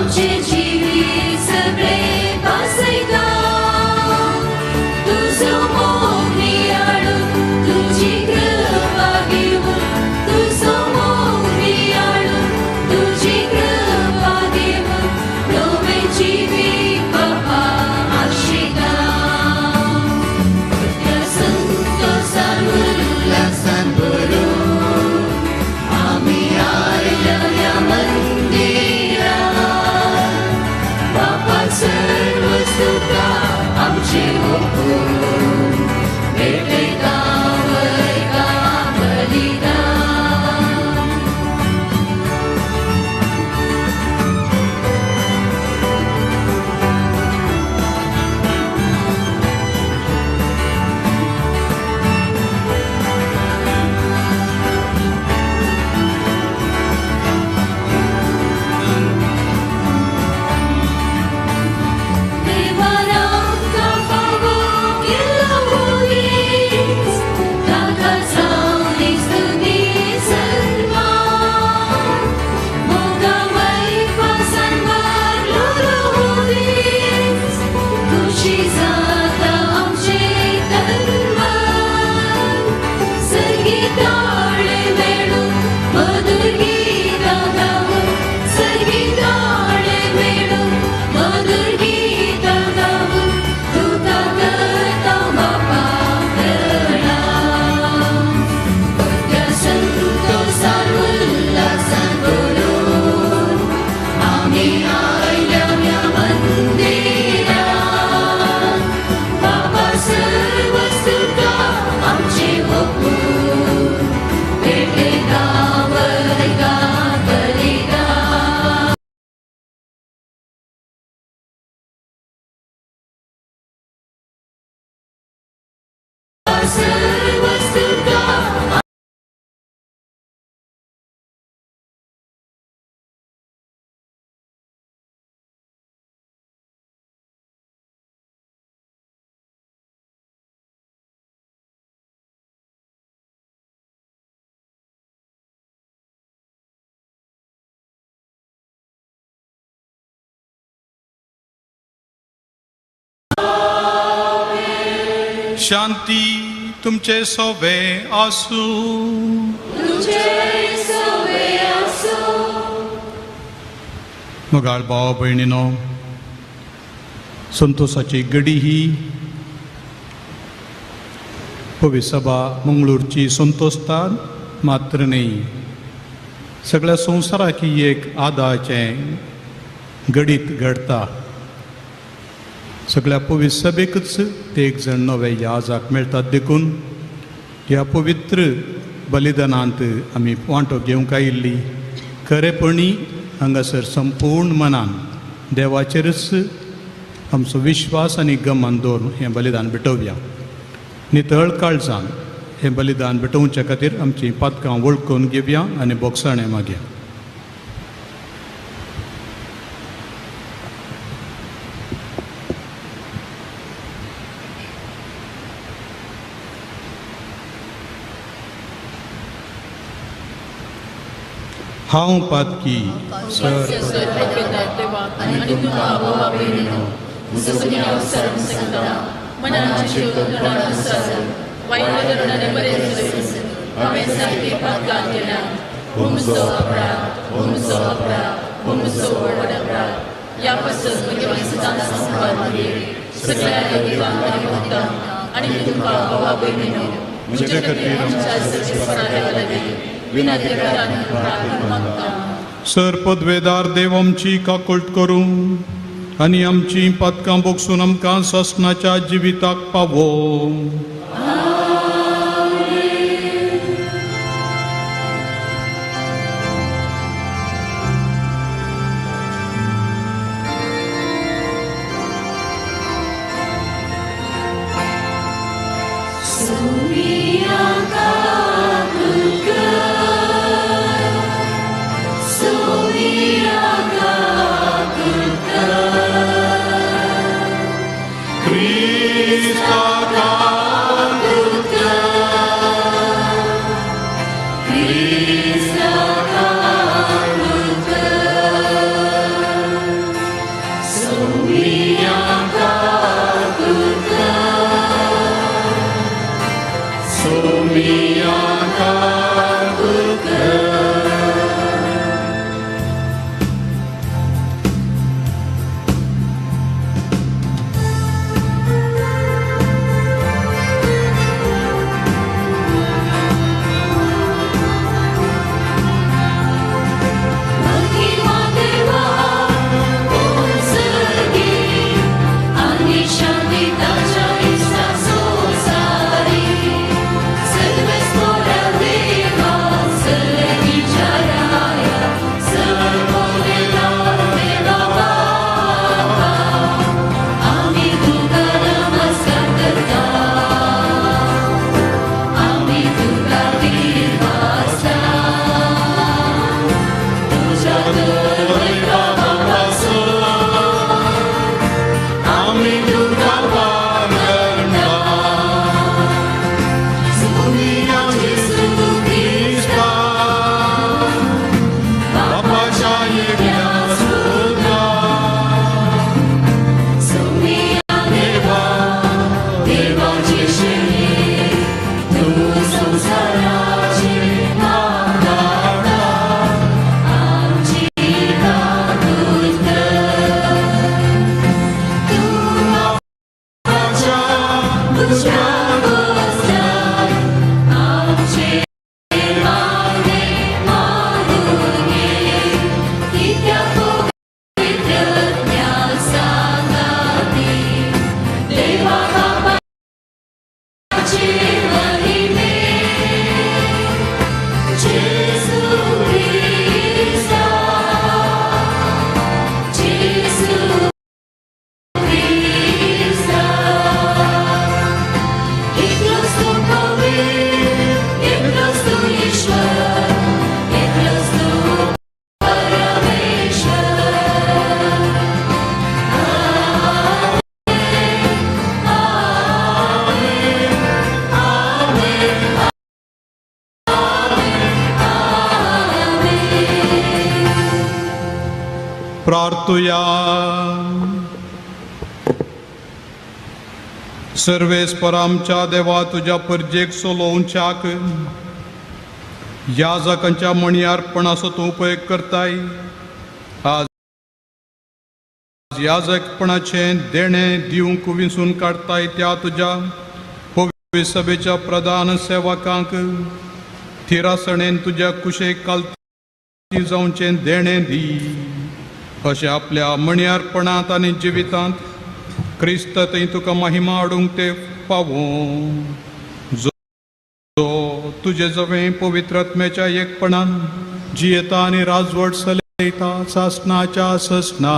आमचे जिवीत सगळें पासयता. तुजो मोग नियाळून तुजी कृपा घेवन, तुजो मोग नियाळून तुजी कृपा घेवन नवें जिवीत बापा आशिता. त्या संतोषान उल्हासान भरून आमी आयल्या ह्या मंदिरात. बापा सर्वच तुका आमचें ओंपून भेटयता वयता बलिदान. देवान आमकां फावो केल्लो मनीस, ताका जावनी स्तुती सन्मान. मोगामय पासान मारलेलो मनीस, खुशी जाता आमचें तन मन. संगीताळे मेळून मधुर गीतां गावन, संगीताळे मेळून मधुर गीतां गावन तुका करता बापा प्रणाम. त्या संतोषान उल्हासान भरून आमी आयल्या ह्या मंदिरात. बापा सर्वच तुका आमचें ओंपून भेटयता वयता बलिदान. सर्वच तुका शांती तुमचे सोवे आसूं. तुझे सोवे आसूं. मोगाळ भाव भयणीनो, संतोषाची गडी ही पवित्र सभा मंगळूरची संतोषतान मात्र न्ही, सगळ्या संवसाराक ही एक आदाचें घडीत घडता. सगळ्या पवित्र सभेकच ते एक जण नवे याजाक मेळटात, देखून ह्या पवित्र बलिदानांत आमी वांटो घेवंक आयिल्ली खरेपणी हांगासर संपूर्ण मनान देवाचेरच आमचो विश्वास आनी गमन दवरून हें बलिदान भेटोवया. नितळ काळजान हें बलिदान भेटोवच्या खातीर आमचीं पातकां वळखून घेवया आनी बोगसाणें मागया. हांव पातकी सर आनी तुमकां भावा भयणीनो, म्हजो गुन्यांव सरण सांगता. मनाचे वायट धोरणाने बरें हांवें सारकें पातकां केल्या. हो म्हजो अपराध, हो म्हजो अपराध, हो म्हजो व्हड अपराध. ह्या पासत म्हगे सदांच संपाद सगळ्या देवतांक आनी भक्तांक आनी तुमकां भावा भयणीनो, म्हजे खातीर आमच्या सर्वेस्परा देवा लागीं विनंती प्रार्थना मागता. सर पदवेदार देव आमची काकूळट करूं आनी आमची पातकां बोगसून आमकां सासणाच्या जिविताक पावो. Krista. प्रार्थुया. सर्वेस्पर आमच्या देवा तुज्या परजेक सोलोवच्याक याजकांच्या मणयार्पणाचो तूं उपयोग करताय. आज याजकपणाचें देणें दिवंक विंचून काडताय त्या तुज्या पवित्र सभेच्या प्रधान सेवकांक थिरासणेन तुज्या कुशेक कालती जावचें देणें दी. अशें आपल्या मणयार्पणांत आनी जिवितांत क्रिस्त थंय तुका महिमा हाडूंक ते पावूं, जो तुजे जवें पवित्र आत्म्याच्या एकपणान जियेता आनी राजवट चलयता सासनाच्या ससना.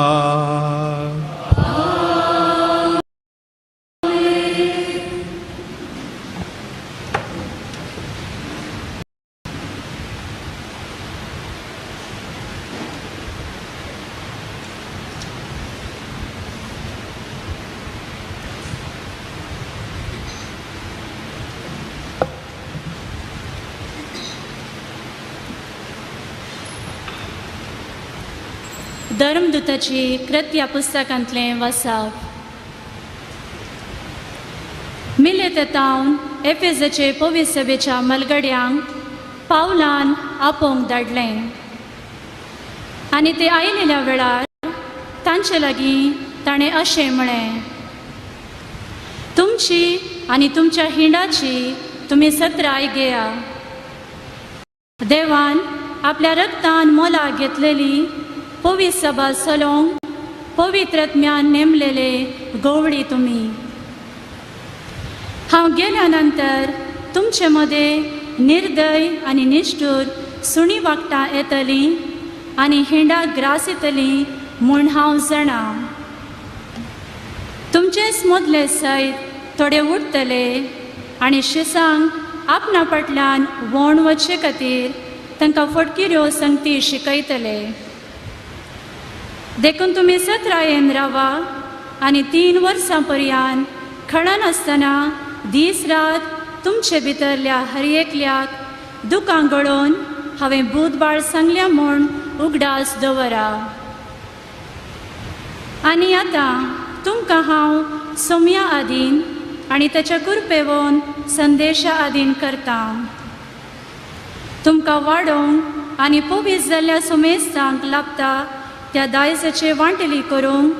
धर्मदूताची कृत्या पुस्तकांतलें वासाप. मिलेतावन एफेजाचे पवित्र सभेच्या मलगड्यांक पावलान आपोवंक धाडलें आनी ते आयिल्ल्या वेळार तांचे लागीं ताणें अशें म्हळें, तुमची आनी तुमच्या हिंडाची तुमी सत्राय घेया. देवान आपल्या रक्तान मोला घेतलेली पवित्र सभा चलोवंक पवित्र आत्म्यान नेमलेले गवळी तुमी. हांव गेल्या नंतर तुमचे मदें निर्दय आनी निश्ठूर सुणी वागटां येतलीं आनी हिंडाक ग्रास येतलीं म्हूण हांव जाणा. तुमचेच मदले सयत थोडे उरतले आनी शिसांक आपणा फाटल्यान वोण वचचे खातीर तांकां फटकिऱ्यो संगती शिकयतले. देखून तुमी सत्रायेन रावा आनी 3 वर्सां पर्यंत खणनासतना दीस रात तुमचे भितरल्या हर एकल्याक दुकां गळोवन हांवें बूदबाळ सांगल्या म्हूण उगडास दवरा. आनी आतां तुमकां हांव सोम्या आदीन आनी ताच्या कृपेवन संदेशा आदीन करतां. तुमकां वाडोवंक आनी पवित्र जाल्ल्या सुमेस्तांक लाभता त्या दायजाचे वांटली करूंक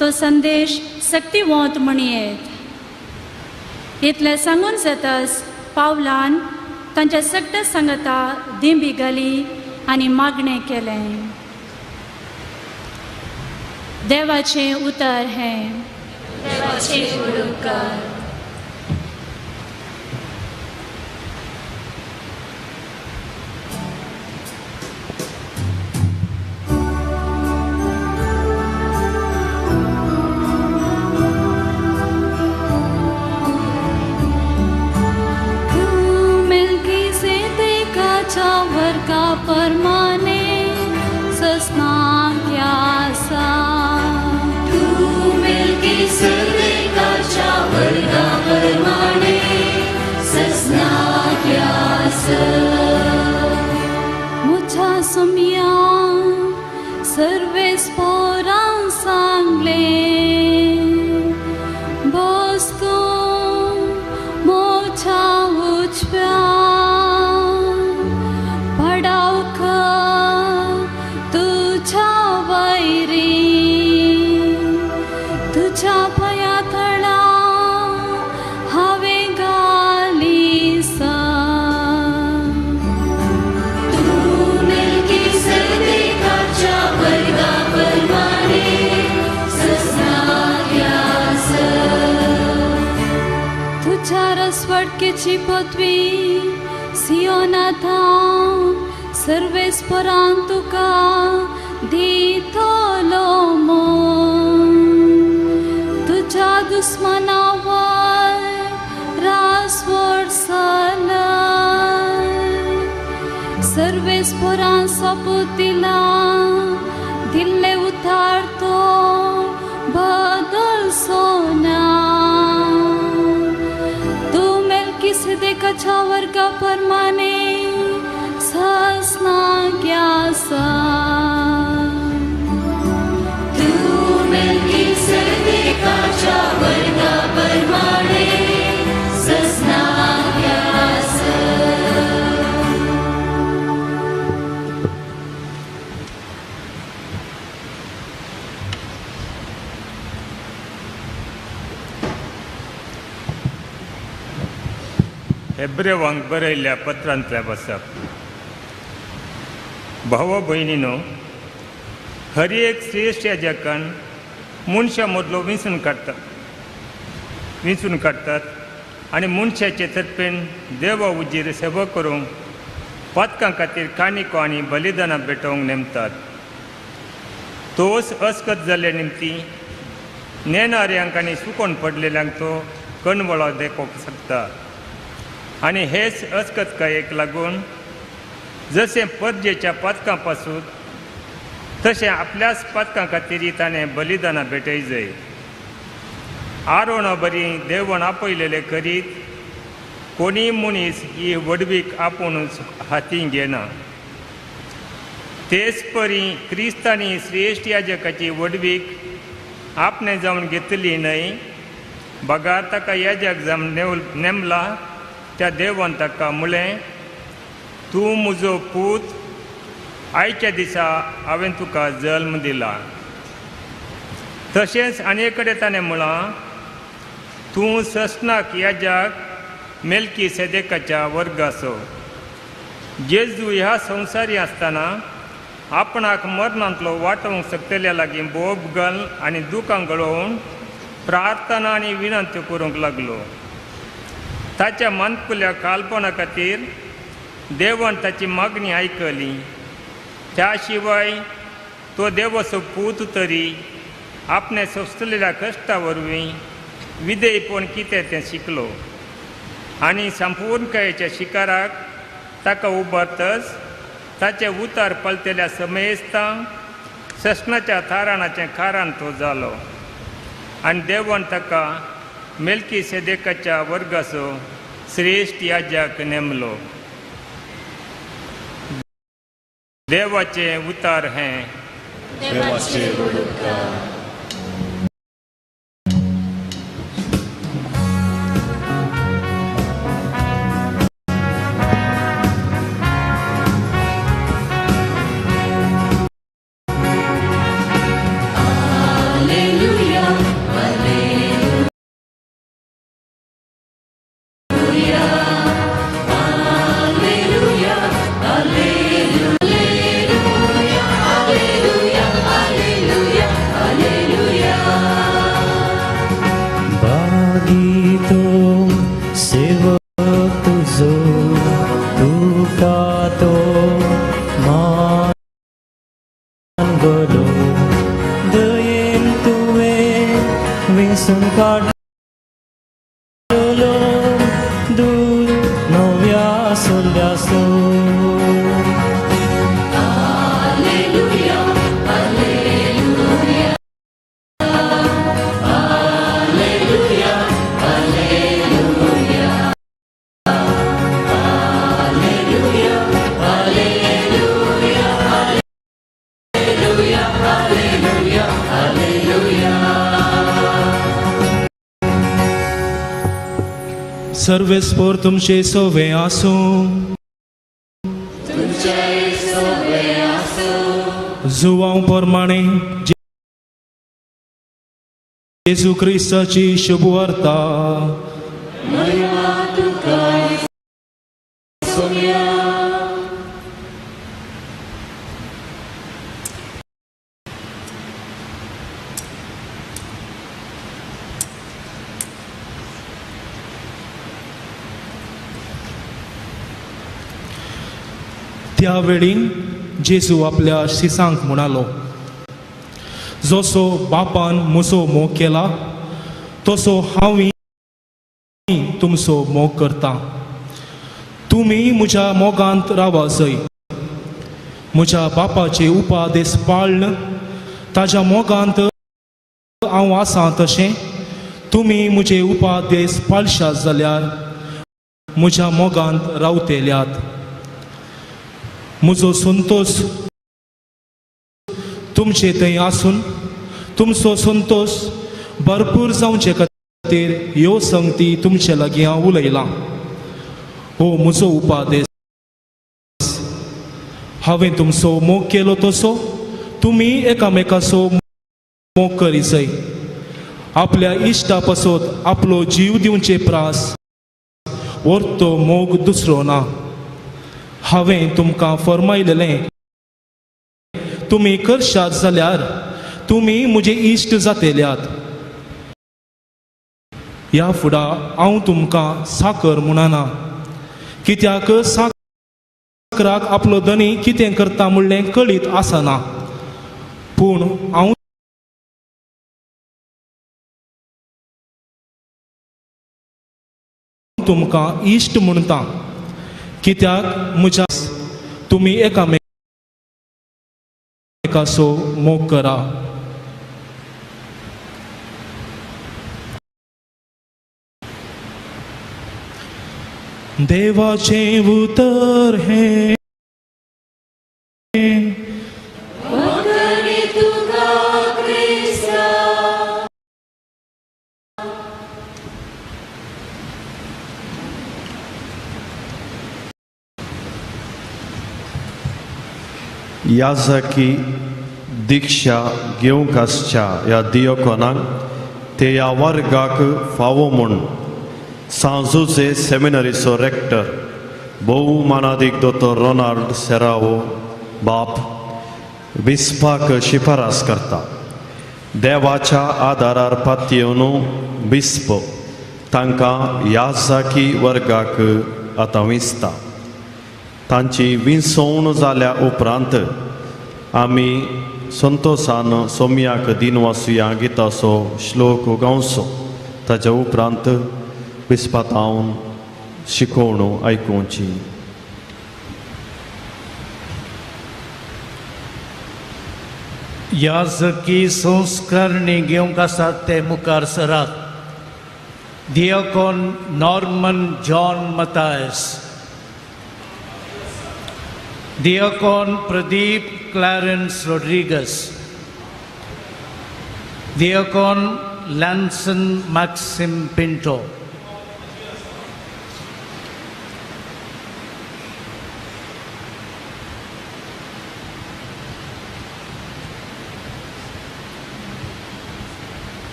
तो संदेश सक्तिवंत म्हणयेत. इतलें सांगून जातच पावलान तांच्या सगळ्या सांगता दिंबी घाली आनी मागणें केलें. देवाचें उतर हें. देवाचें उपकार. परमाने ससना क्यासा तू मेल्कीसेदेकाच्या वर्गा परमाने ससना क्यासा. मुझा सुमिया सर्वेस पोरां सांगले बसतो मोछा उचव्या रसवडकेची पदवी सियोनाथा सर्वेस्परान तुका दितलो म्हूण तुज्या दुस्मनावर रासवड चलय सर्वेस्परान सोपूत दिला दिल्ले उतार तो बदलचो ना. मेल्कीसेदेकाच्या वर्गा परमाने ससना क्यासा. हेब्रेवांक बरयल्ल्या पत्रांतल्या बसप. भाव भयणीनो, हर एक श्रेश्ठ याजकान मनशां मदलो विंचून काडटात आनी मनशाचे तर्फेन देवा उजीर सेवा करूंक पातकां खातीर काणिको आनी बलिदानां भेटोवंक नेमतात. तोच अस्कत जाल्ले निमती नेणाऱ्यांक आनी सुकोन पडलेल्यांक तो कणवळो देखोवंक शकता आनी हेच अस्कतकायेक लागून जशें परजेच्या पातकां पासून तशें आपल्याच पातकां खातीर ताणें बलिदानां भेटय जाय. आरोणा बरी देवण आपयलेले करीत कोणीय मनीस ही व्हडवीक आपुणूच हाती घेना. तेच परी क्रिस्तांनी श्रेश्ठ याजकाची व्हडवीक आपणें जावन घेतली न्हय, बगार ताका याजक जावन नेमला त्या देवान ताका म्हळें, तूं म्हजो पूत, आयच्या दिसा हांवें तुका जल्म दिला. तशेंच आनी कडेन ताणें म्हळां, तूं ससनाक याजक मेलकी सेदेकाच्या वर्गाचो. जेजू ह्या संवसारी आसतना आपणाक मरणांतलो वाटोवंक शकतल्या लागीं बोब गल आनी दुकां गळोवन प्रार्थना आनी विनंत्यो करूंक लागलो. ताच्या मानकुल्या कालपणा खातीर देवान ताची मागणी आयकली. त्या शिवाय तो देवाचो पूत तरी आपणें सोंसलेल्या कश्टा वरवीं विधेयपण कितें तें शिकलो आनी संपूर्णकायेच्या शिकाराक ताका उबारतच ताचे उतार पलतेल्या समेस्तां ससनाच्या थाराणाचें कारण तो जालो आनी देवान ताका मेलकी सेदेकाच्या वर्गाचो श्रेश्ठ याजक नेमलो. देवाचें उतार हें. सर्वेस्पोर तुमचे सोवे आसूं. जुवांव प्रमाणे जेजू क्रिस्ताची शुभवार्ता. त्या वेळी जेजू आपल्या शिसांक म्हणालो, जसो बापान म्हजो मोग केला तसो हांवूय तुमचो मोग करता. तुमी म्हज्या मोगांत रावा जय. म्हज्या बापाचे उपादेश पाळन ताज्या मोगांत हांव आसा तशें तुमी म्हजे उपादेश पाळशात जाल्यार म्हज्या मोगांत रावतेल्यात. म्हजो संतोश तुमचे थंय आसून तुमचो संतोश भरपूर जावचे खातीर ह्यो संगती तुमचे लागीं हांव उलयलां. हो म्हजो उपादेश. हांवें तुमचो मोग केलो तसो तुमी एकामेकाचो मोग करीजय. आपल्या इश्टा पासत आपलो जीव दिवचे प्रास व्हरतो मोग दुसरो ना. हांवें तुमकां फरमायलेलें तुमी करशात जाल्यार तुमी म्हजे इश्ट जातेल्यात. ह्या फुडा हांव तुमकां साकर म्हणना, कित्याक साकराक आपलो धनी कितें करता म्हणलें कळीत आसना, पूण हांव तुमकां इश्ट म्हणटा, कित्याक म्हज्या तुमी एकामेकाचो मोग करा. देवाचें उतर हें. याजकी दीक्षा घेवंक आसच्या ह्या दियोकोनाक ते ह्या वर्गाक फावो म्हूण सांजुजे सेमिनरीचो रेक्टर भोव मानादीक दोतोर रोनाल्ड सेरावो बाप बिस्पाक शिफारस करता. देवाच्या आदारार पातयेवन बिस्प तांकां याजकी वर्गाक आतां विंचता. तांची विंचवण जाल्या उपरांत आमी संतोसान सोम्याक दिनवासुया गिताचो श्लोक गावचो. ताच्या उपरांत बिस्पातावन शिकोवण आयकुची. याजकी संस्करणी घेवंक आसात ते मुखार सरात. दियकोन नॉर्मन जॉन मतायस, दियकोन प्रदीप क्लॅरन्स रोड्रिगस, दियकोन लॅन्सन मॅक्सिम पिंटो.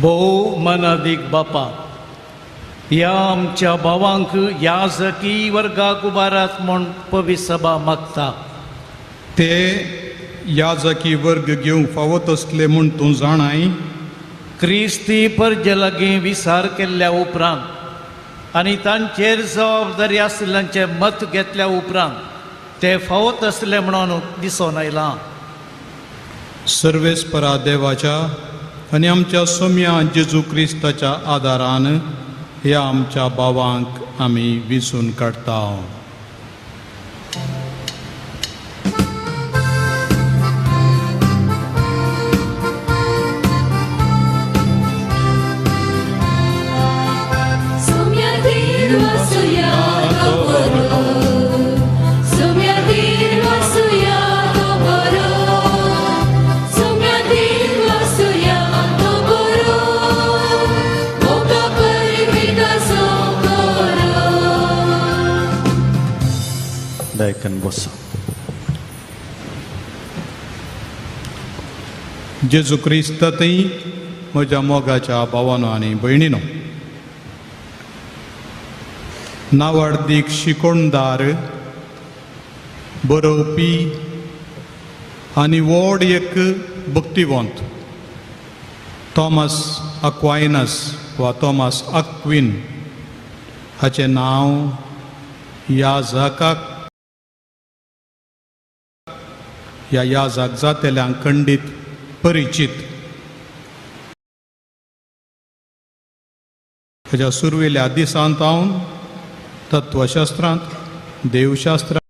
भोव मनादीक बापा, ह्या आमच्या भावांक याजकी वर्गाक उबारात म्हूण पवित्र सभा मागता. ते याजकी वर्ग घेवंक फावो तसले म्हूण तूं जाणाय. क्रिस्ती परजे लागीं विचार केल्ल्या उपरांत आनी तांचेर जबाबदारी आशिल्ल्यांचें मत घेतल्या उपरांत ते फावो तसले म्हणून दिसून आयलां. सर्वेस्परा देवाच्या आनी आमच्या सोम्या जेजू क्रिस्ताच्या आदारान ह्या आमच्या भावांक आमी विंचून काडटा. जेजू क्रिस्तांतय म्हज्या मोगाच्या भावानो आनी भयणीनो, नावाडदीक शिकोणदार, बरोवपी आनी व्हड एक भक्तिवंत थॉमस अक्वायनस वा थॉमस अक्विन हाचें नांव ह्या जाकाक ह्या याजाक जातेल्यांक खंडीत परिचीत. हाज्या सुरवेल्या दिसांत हांव तत्वशास्त्रांत, देवशास्त्रांत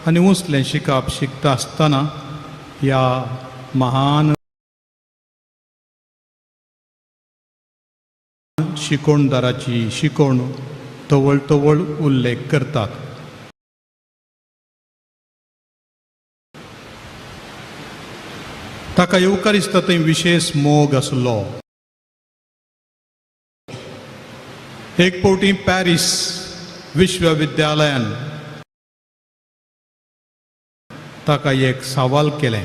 आनी उंचलें शिकप शिकता आसतना ह्या महान शिकोणदाराची शिकोवण तवळ तवळ उल्लेख करतात. ताका येवकारिस्ता थंय विशेष मोग आसलो. एक फावटी पॅरीस विश्वविद्यालयान ताका एक सवाल केलें.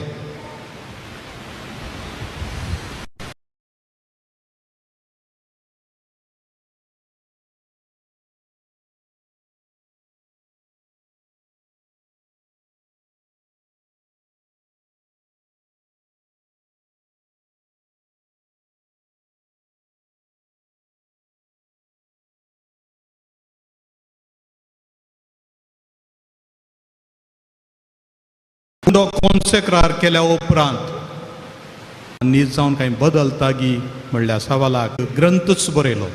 तो कोन्सेक्रार केल्या उपरांत नीज जावन कांय बदलता गी म्हणल्या सवालाक ग्रंथच बरयलो.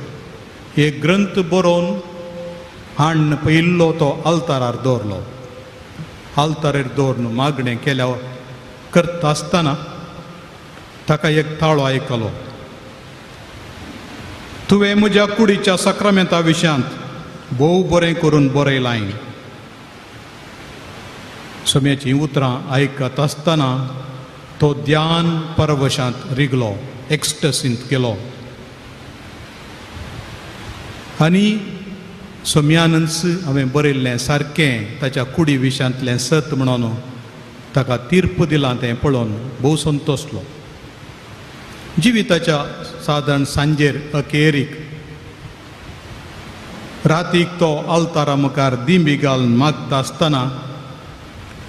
एक ग्रंथ बरोवन हाण्ण पयिल्लो तो आल्तारार दवरलो. आल्तारार दवरून मागणें केल्या करता आसतना ताका एक ताळो आयकलो, तुवें म्हज्या कुडीच्या साक्रामेंता विशयांत भोव बरें करून बरयलां. सोम्याचीं उतरां आयकत आसतना तो ध्यान परवशांत रिगलो, एक्स्टसींत गेलो आनी सोम्यानच हांवें बरयल्लें सारकें ताच्या कुडी विशयांतलें सत म्हणून ताका तीर्प दिलां तें पळोवन भोव संतोसलो. जिविताच्या सादारण सांजेर अखेरीक रातीक तो आल्तारा मुखार दिंबी घालून मागता आसतना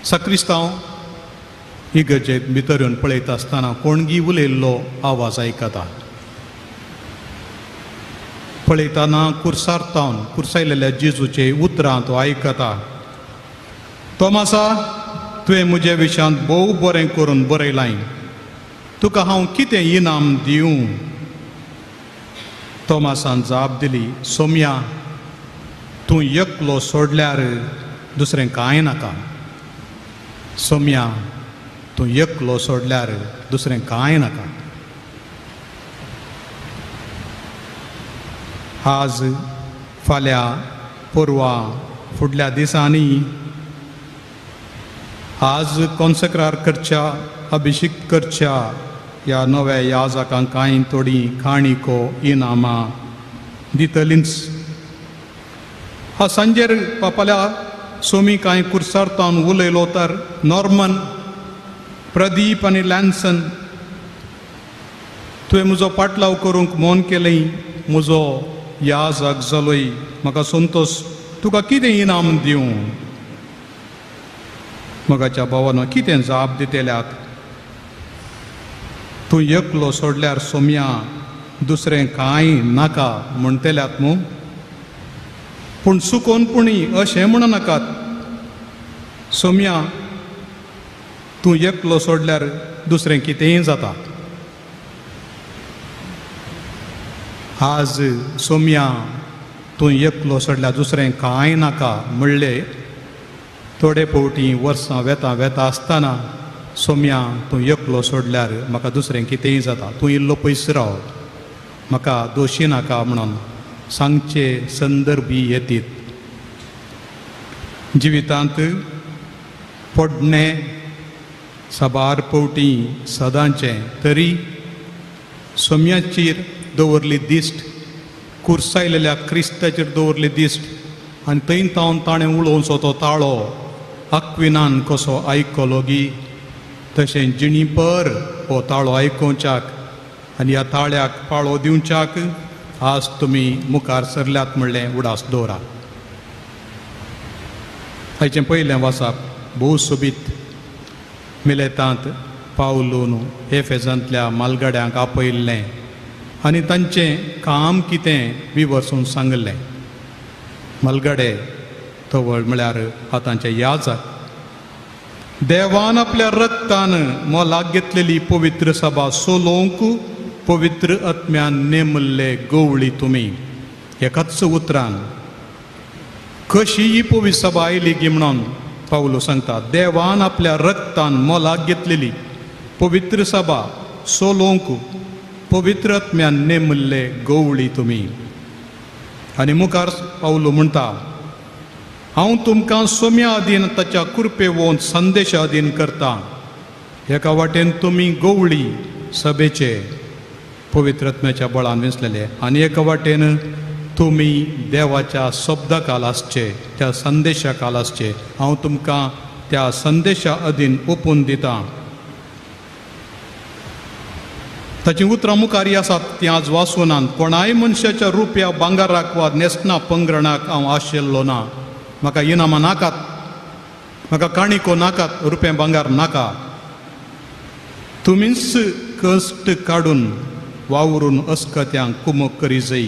साक्रिस्तांव इगर्जेत भितर येवन पळयता आसतना कोणगी उलयल्लो आवाज आयकता. पळयतना कुर्सार तावन कुर्सायलेल्या जेजूचे उतरां तो आयकता, तोमासा तुवें म्हज्या विशयांत भोव बरें करून बरयलां, तुका हांव कितें इनाम दिवं? तोमासान जाप दिली, सोम्या तूं एकलो सोडल्यार दुसरें कांय नाका. सोम्या तूं एकलो सोडल्यार दुसरें कांय नाका. आज फाल्यां परवां फुडल्या दिसांनी आज कोन्सेक्रार करच्या अभिषेक करच्या ह्या नव्या याजकांक कांय थोडीं काणिको इनामां दितलींच. हा सांजेर पापाल्या सोमी कांय कुर्सार तावन उलयलो तर नॉर्मन, प्रदीप आनी लॅन्सन तुवें म्हजो पाटलाव करूंक मौन केलें, म्हजो याजक जालोय, म्हाका संतोश, तुका कितें इनाम दिवं? मोगाच्या भावानो कितें जाप दितल्यात? तूं एकलो सोडल्यार सोम्या दुसरें कांय नाका म्हणटल्यात मू? पूण चुकोन पुणी अशें म्हणू नाकात, सोम्या तूं एकलो सोडल्यार दुसरें कितेंय जाता. आज सोम्या तूं एकलो सोडल्यार दुसरें कांय नाका म्हणलें थोडे फावटी वर्सां वेता वेता आसतना सोम्या तूं एकलो सोडल्यार म्हाका दुसरें कितेंय जाता, तूं इल्लो पयस राव, म्हाका दोशी नाका म्हणून सांगचे संदर्भी येतीत. जिवितांत पडणें साबार फावटी सदांचें तरी सोम्याचेर दवरली दिश्ट, कुर्सायलेल्या क्रिस्ताचेर दवरली दिश्ट आनी थंय तावन ताणें उलोवचो तो ताळो आक्विनान कसो आयकलो गी तशें जिणी पर हो ताळो आयकोवच्याक आनी ह्या ताळ्याक पाळो दिवच्याक आज तुमी मुखार सरल्यात म्हणलें उडास दवरात. आयचें पयलें वाचप भोव सोबीत मिलेतांत पावलून एफेजांतल्या मालगाड्यांक आपयल्लें आनी तांचें काम कितें विवर्सून सांगलें. मालगाडे तवळ म्हळ्यार आतांचे याजक देवान आपल्या रक्तान मोलाक घेतलेली पवित्र सभा सोलोवंक पवित्र आत्म्यान नेमल्ले गवळी तुमी. एकाच उतरान कशी ही पवित्र सभा आयली गी म्हणून पावलो सांगता, देवान आपल्या रक्तान मोलाक घेतलेली पवित्र सभा सोलोवंक पवित्र आत्म्यान नेमल्ले गवळी तुमी. आनी मुखार पावलो म्हणटा, हांव तुमकां सोम्या अधीन ताच्या कृपेवोन संदेशा अधीन करता. एका वाटेन तुमी गवळी सभेचे पवित्र आत्म्याच्या बळान विंचलेले आनी एका वाटेन तुमी देवाच्या शब्दा काल आसचे, त्या संदेशा काल आसचे. हांव तुमकां त्या संदेशा अधीन ओपून दितां. ताचीं उतरां मुखार आसात तीं आज वाचूनात. कोणाय मनशाच्या रुपया भांगराक वा न्हेसना पंगरणाक हांव आशिल्लो ना. म्हाका इनामां नाकात, म्हाका काणिको नाकात, रुपया भांगर नाका. तुमीच कश्ट काडून वावरून अस्कत्यांक कुमक करी जाय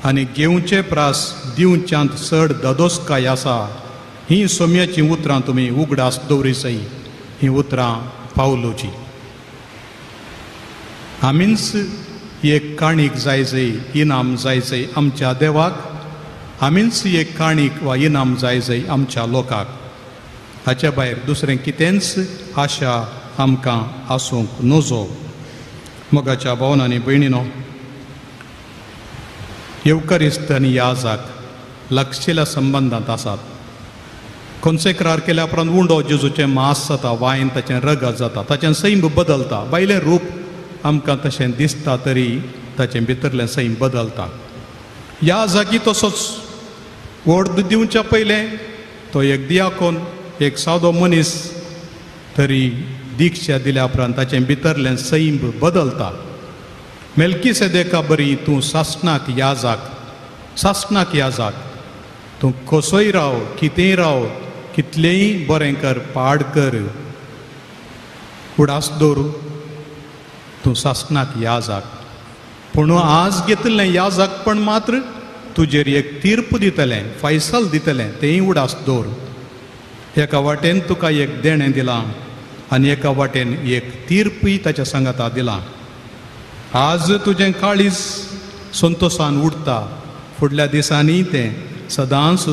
आनी घेवचे प्रास दिवच्यांत चड ददोसकाय आसा. ही सोम्याचीं उतरां तुमी उगडास दवरी जाय. हीं उतरां पावलोची. आमीच एक काणीक जाय जय इनाम जाय जय आमच्या देवाक, आमीच एक काणीक वा इनाम जाय जय आमच्या लोकाक. हाच्या भायर दुसरें कितेंच आशा आमकां आसूंक नजो. मोगाच्या भावन आनी भयणीनो, येवकरिस्त आनी याजाक लागशिल्ल्या संबंदांत आसात. कोन्सेक्रार केल्या उपरांत उंडो जेजूचें मांस जाता, वायन ताचें रगत जाता, ताचें सैम बदलता. भायलें रूप आमकां तशें दिसता तरी ताचें भितरलें सैम बदलता. ह्या जागी तसोच वोर्द दिवच्या पयलें तो एक दियाकोन, एक सादो मनीस, तरी दीक्षा दिल्या उपरांत ताचें भितरलें सैम बदलता. मेल्कीसेदेका बरी तूं सासणाक याजाक, सासणाक याजाक. तूं कसोय राव, कितेंय राव, कितलेंय बरें कर, पाड कर, उडास दवर, तूं सासणाक याजाक. पूण आज घेतिल्लें याजाक पण मात्र तुजेर एक तीर्प दितलें, फैसल दितलें, तेंय उडास दवर. एका वाटेन तुका एक देणें दिलां आनी एका वाटेन एक तीर्पूय ताच्या सांगाता दिलां. आज तुजें काळीज संतोशान उडटा, फुडल्या दिसांनी तें सदांच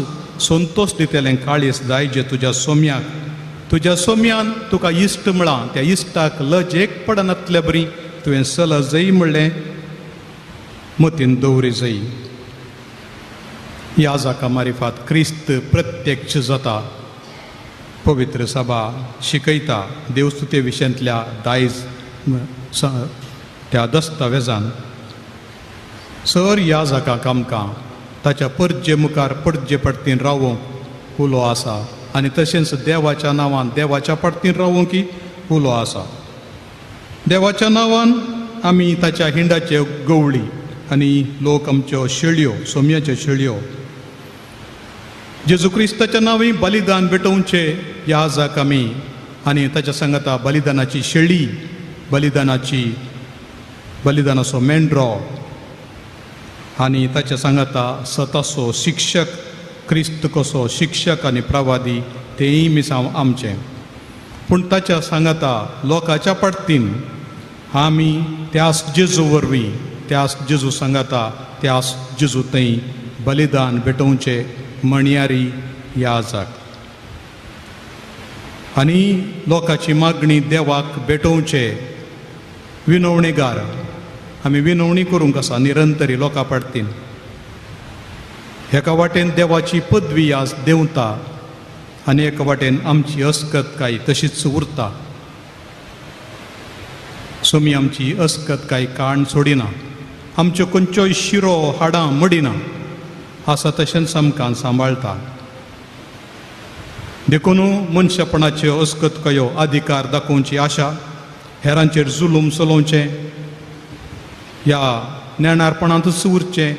संतोश दितलें काळीज जाय जे तुज्या सोम्याक. तुज्या सोम्यान तुका इश्ट म्हळां, त्या इश्टाक लजेक पडनातले बरी तुवें सलजय म्हणलें मतीन दवरी जय. ह्या जाका मारिफात क्रिस्त प्रत्यक्ष जाता. पवित्र सभा शिकयता देवस्तुते विशयांतल्या दायज त्या दस्तावेजान. सर ह्या जाकाक आमकां ताच्या परजे मुखार पडजे पडतीन रावोंक उलो आसा आनी तशेंच देवाच्या नांवान देवाच्या पडतीन रावोंक उलो आसा. देवाच्या नांवान आमी ताच्या हिंडाच्यो गवळी आनी लोक आमच्यो शेळयो, सोम्याच्यो शेळयो. जेजू क्रिस्ताच्या नांवी बलिदान भेटोवचें ह्या जाक आमी आनी ताच्या सांगाता बलिदानाची शेळी, बलिदानाची बलिदानाचो मेंढरो आनी ताच्या सांगाता सतासो शिक्षक, क्रिस्त कसो शिक्षक आनी प्रवादी तेंय मिसांव आमचें. पूण ताच्या सांगाता लोकांच्या पडतीन आमी त्यास जेजू वरवीं, त्यास जेजू सांगाता, त्यास जेजू थंय बलिदान भेटोवचें म्हणयारी ह्या जाक आनी लोकांची मागणी देवाक भेटोवचे विनवणीगार. आमी विनवणी करूंक आसा निरंतरी लोकां पडतीन. एका वाटेन देवाची पदवी आज देंवता आनी एका वाटेन आमची अस्कतकाय तशीच उरता. सोमी आमची अस्कतकाय काण सोडिना, आमच्यो खंयच्योय शिरो हाडां मोडिना, आसा तशेंच आमकां सांबाळटा. देखून मनशापणाच्यो अस्कतकायो अधिकार दाखोवची आशा, हेरांचेर जुलूम चलोवचें, ह्या नेणारपणांतूच उरचें,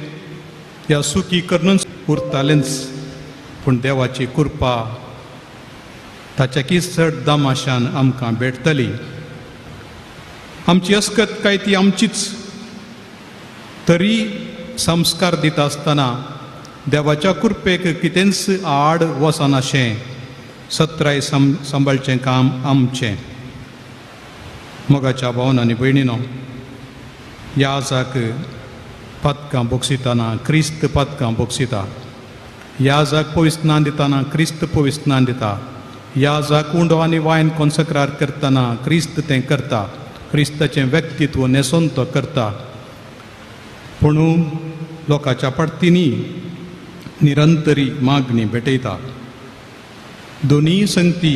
ह्या सुखी करूनच उरतालेंच. पूण देवाची कृपा ताच्याकी चड दमाशान आमकां भेटतली. आमची अस्कत काय ती आमचीच, तरी संस्कार दिता आसतना देवाच्या कृपेक कितेंच आड वचनाशें सत्राय सांबाळचें काम आमचें. मोगाच्या भावन आनी भयणीनो, ह्या जाक पातकां बोगसितना क्रिस्त पातकां बोगसिता, ह्या जाक पविस्नान दितना क्रिस्त पविस्नान दिता, ह्या जाक उंडो आनी वायन कोन्सक्रार करतना क्रिस्त तें करता, क्रिस्ताचें व्यक्तित्व न्हेसोन तो करता. पूण लोकांच्या पडतीनी निरंतरी मागणी भेटयता. दोनूय संगती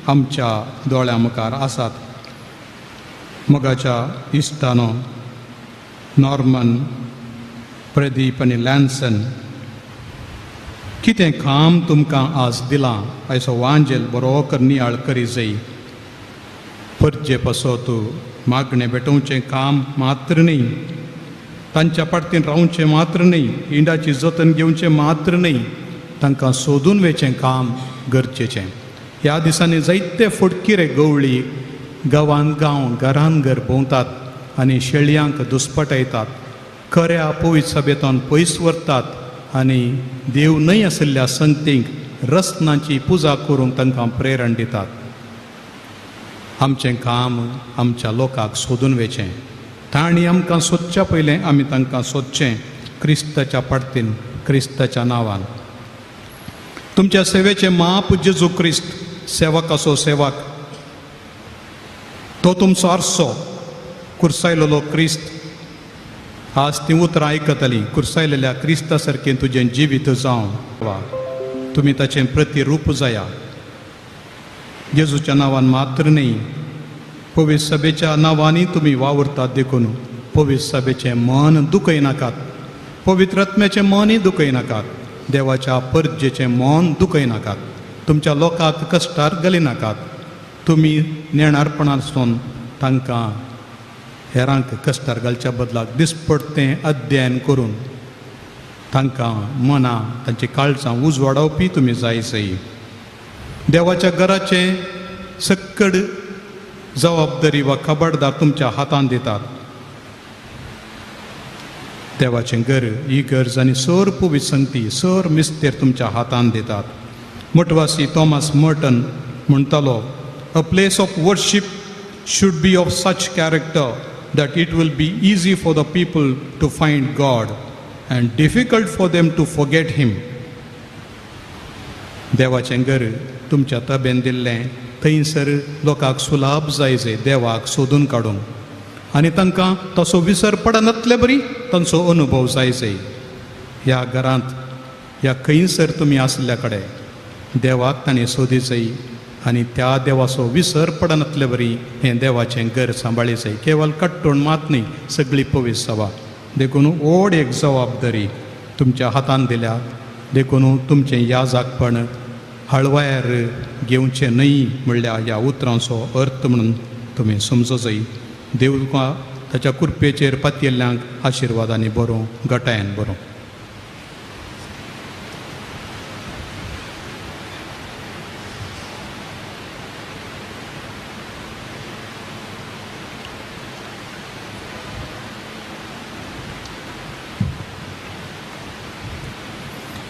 आमच्या दोळ्यां मुखार आसात. मोगाच्या इश्टानो, नॉर्मन, प्रदीप आनी लॅन्सन, कितें काम तुमकां आज दिलां आयचो वांजेल बरो कर नियाळ करी जाय. परजे पासत मागणें भेटोवचें काम मात्र न्ही, तांच्या पाटतीन रावचें मात्र न्ही, इंडाची जतन घेवचें मात्र न्ही, तांकां सोदून वेचें काम गरजेचें. ह्या दिसांनी जायते फटकिरे गवळी गांवान गांव, घरान घर भोंवतात आनी शेळयांक दुस्पटायतात, खऱ्या पवित्र सभेंतल्यान पयस व्हरतात आनी देव न्हय आशिल्ल्या संतींक रत्नांची पुजा करूंक तांकां प्रेरण दितात. आमचें काम आमच्या लोकांक सोदून वेचें. तांणी आमकां सोदच्या पयलें आमी तांकां सोदचें क्रिस्ताच्या पाडतीन, क्रिस्ताच्या नांवान. तुमच्या सेवेचें माप जेजू क्रिस्त सेवकाचो सेवक, तो तुमचो आरसो. कुर्सायलेलो क्रिस्त आज तीं उतरां आयकतलीं. कुर्सायलेल्या क्रिस्ता सारकें तुजें जिवीत जावं वा तुमी ताचें प्रतिरूप जाया. जेजूच्या नांवान मात्र न्ही, पवित्र सभेच्या नांवांनी तुमी वावुरतात देखून पवित्र सभेचें मन दुखयनाकात, पवित्र आत्म्याचें मनय दुखयनाकात, देवाच्या परजेचें मन दुखयनाकात, तुमच्या लोकांक कश्टार घालिनाकात. तुमी नेणारपणासून तांकां हेरांक कश्टार घालच्या बदलाक दिसपडतें अध्ययन करून तांकां मनां तांची काळजां उजवाडावपी तुमी जाय सई. देवाच्या घराचें सक्कड जबाबदारी वा खबरदार तुमच्या हातांत दितात. देवाचें घर ही गरज आनी सर पुविसंगती सर मिस्तेर तुमच्या हातांत दितात. मठवासी थॉमस मर्टन म्हणटालो, a place of worship should be of such character that it will be easy for the people to find God and difficult for them to forget him. देवाचें घर तुमच्या तबेन दिल्लें थंयसर लोकांक सुलाभ जाय जाय देवाक सोदून काडूंक आनी तांकां तसो विसर पडनातले बरी तांचो अनुभव जाय जाय. ह्या घरांत ह्या खंयसर तुमी आसल्या कडेन देवाक ताणें सोदी जाय आनी त्या देवाचो विसर पडनातले बरी हें देवाचें घर सांबाळी जाय. केवल कट्टोण मात न्ही, सगळी पवित्र सभा. देखून व्हड एक जबाबदारी तुमच्या हातान दिल्या. देखून तुमचें याजाकपण हळवायर घेवचें न्हय म्हणल्यार ह्या उतरांचो अर्थ म्हणून तुमी समजो जाय. देव तुका ताच्या कृपेचेर पातयेल्ल्यांक आशिर्वादांनी बरोवं, गटायन बरोवं.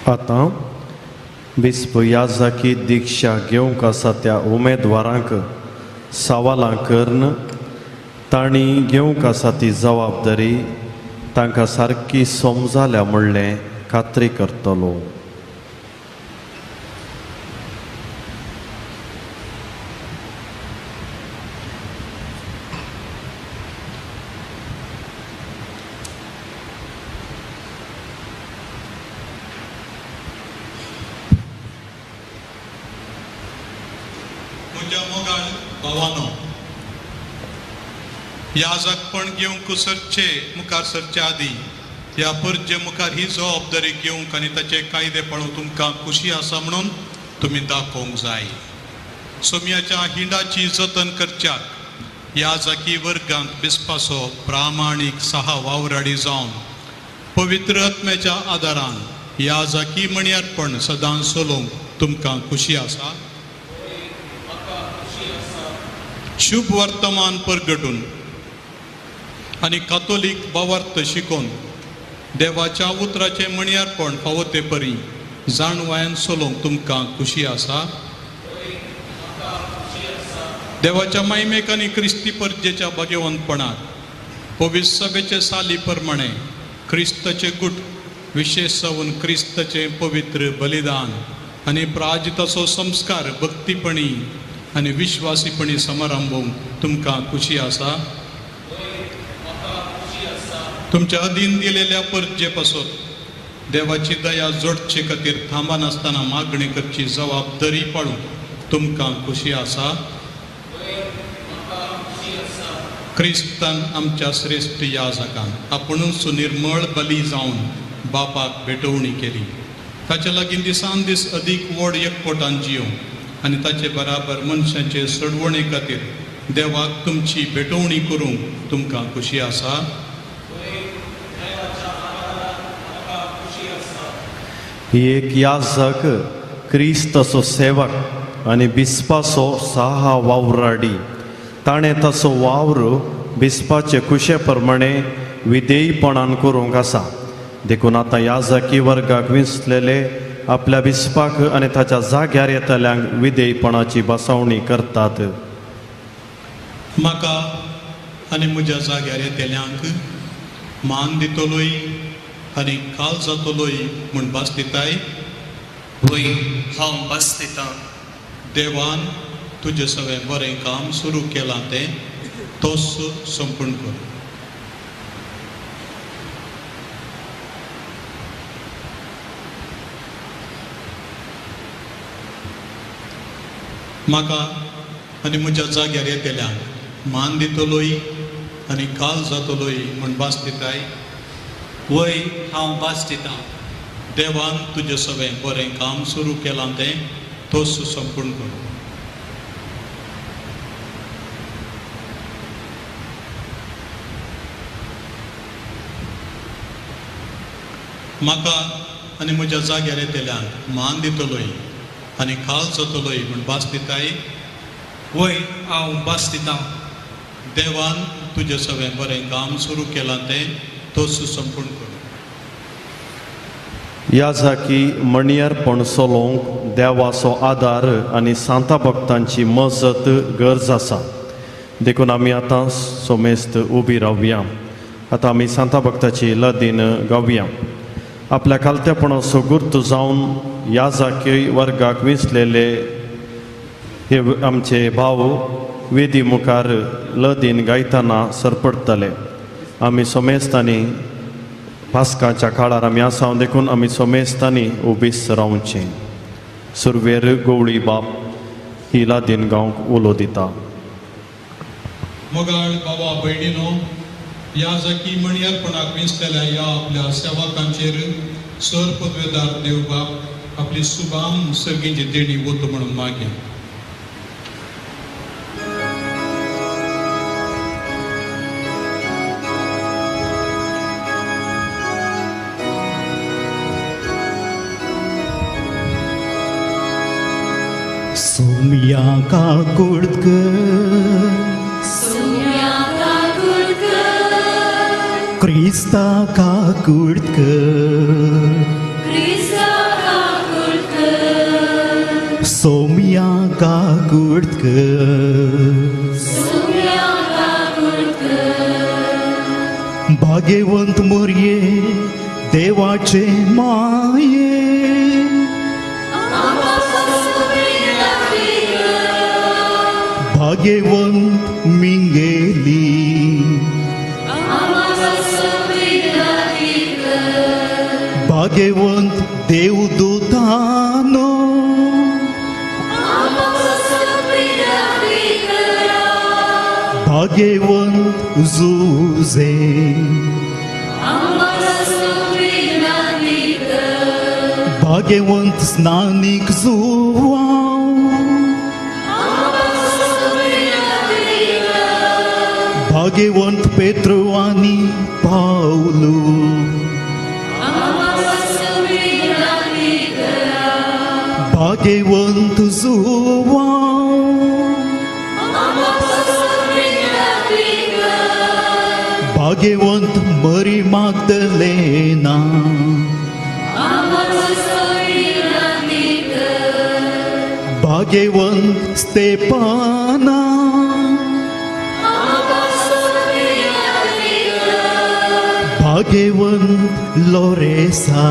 आतां बिस्प याजाकी दीक्षा घेवंक आसा त्या उमेदवारांक सवालां करून तांणी घेवंक आसा ती जबाबदारी तांकां सारकी समजाल्या म्हणलें खात्री करतलो. म्हज्या मोगाळ भावानो, याजकपण घेवंक सरचे मुखार सरचे आदी ह्या परजे मुखार ही जबाबदारी घेवंक आनी ताचे कायदे पाळूंक तुमकां खुशी आसा म्हणून तुमी दाखोवंक जाय. सोम्याच्या हिंडाची जतन करच्याक याजकी वर्गांत बिस्पाचो प्रामाणीक सहा वावराडी जावन पवित्र आत्म्याच्या आदारान याजकी म्हणयारपण सदां चलोवंक तुमकां खुशी आसा. शुभ वर्तमान परगटून आनी कातोलीक भावार्थ शिकोवन देवाच्या उतराचें म्हणयारपण फावो ते परी जाणवायन चलोवंक तुमकां खुशी आसा. देवाच्या मायमेक आनी क्रिस्ती परजेच्या भाग्यवंतपणाक पवित्र सभेचे साली प्रमाणे क्रिस्ताचे गुट विशेश जावन क्रिस्ताचें पवित्र बलिदान आनी प्राजिताचो संस्कार भक्तीपणी आनी विश्वासीपणी समारंभूंक तुमकां खुशी आसा. तुमच्या अधीन दिलेल्या परजे पासत देवाची दया जोडचे खातीर थांबनासतना मागणी करची जबाबदारी पाळूंक तुमकां खुशी आसा. क्रिस्तान आमच्या श्रेश्ठ याजकान आपुणूच निर्मळ बली जावन बापाक भेटवणी केली. ताचे लागीं दिसान दीस अदीक व्हड एकवटान जियोवंक आनी ताचे बराबर मनशाचे सडवणे खातीर देवाक तुमची भेटवणी करूंक तुमकां खुशी आसा. एक याजक क्रिस्ताचो सेवक आनी बिस्पाचो सहा वावराडी ताणें ताचो वावर बिस्पाचे खुशे प्रमाणे विधेयपणान करूंक आसा. देखून आतां याजकी वर्गाक विंचलेले आपल्या बिस्पाक आनी ताच्या जाग्यार येतल्यांक विधेयपणाची बसवणी करतात. म्हाका आनी म्हज्या जाग्यार येतल्यांक मान दितलोय आनी काल जातलोय म्हूण भास दिताय. वय, हांव भास दितां. देवान तुजें सगळें बरें काम सुरू केलां तें तोच संपूर्ण कर. म्हाका आनी म्हज्या जाग्यार येतल्यांक मान दितलोय आनी काल जातलोय म्हूण भास दिताय. वय, हांव भास दितां. देवान तुजें सगळें बरें काम सुरू केलां तें तोच संपूर्ण कर. म्हाका आनी म्हज्या जाग्यार येतल्यांक मान दितलोय आनी काल जातलोय म्हूण भास दिताय. वय, हांव भास दितां. देवान तुजें सगळें बरें काम सुरू केलां तें तोच संपूर्ण कर. ह्या जाकी मणयर्पण चलोवंक देवाचो आदार आनी सांता भक्तांची मजत गरज आसा. देखून आमी आतां सोमेस्त उबी रावया. आतां आमी सांता भक्ताची लदीन गावया. आपल्या खालतेपणाचो गुर्त जावन ह्या जाकी वर्गाक विंचलेले हे आमचे भाव वेदी मुखार लदीन गायतना सरपडटले. आमी सोमेस्तांनी पास्काच्या काळार आमी आसा, देखून आमी सोमेस्तांनी उबीस रावचें. सुरवेर गवळी बाप ही लादीन गावंक उलो दिता. मोगाळ बाबा भयणीनो, ह्या जाकी मणयर्पणाक विंचलेल्या ह्या आपल्या सेवकांचेर सर पदवेदार देवबाप आपली सुबाम सर्गीची देणी वत म्हणून मागया. सोम्या काकुळकर, सोम्या काकुळकर, क्रिस्ता काकुळकर, क्रिस्ता काकुळकर, सोम्या काकुळकर, सोम्या काकुळकर. भाग्यवंत मोरये देवाचे माये, भाग्यवंत मिंगेली, भाग्यवंत देवदूतानो, भाग्यवंत जुजे, भाग्यवंत स्नानीक जुवा, भाग्यवंत पेत्रो आनी पावलू, भाग्यवंत जुवा, भाग्यवंत मरी मागदलेना, भाग्यवंत स्तेपाना, भाग्यवंत लोरेसा,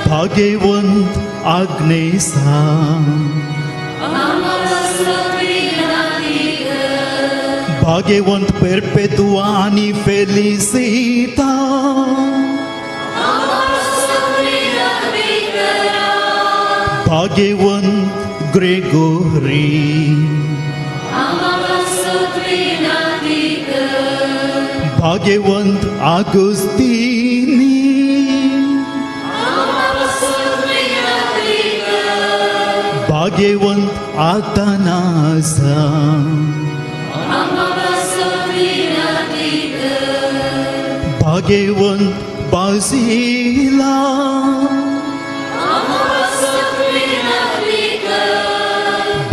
भाग्यवंत आग्नेसा, भाग्यवंत पेरपेतुआ आनी फेलिसिता, भाग्यवंत ग्रेगोरी, भाग्यवंत आगुस्तीनी, भाग्यवंत आतानासा, भाग्यवंत बाजिला,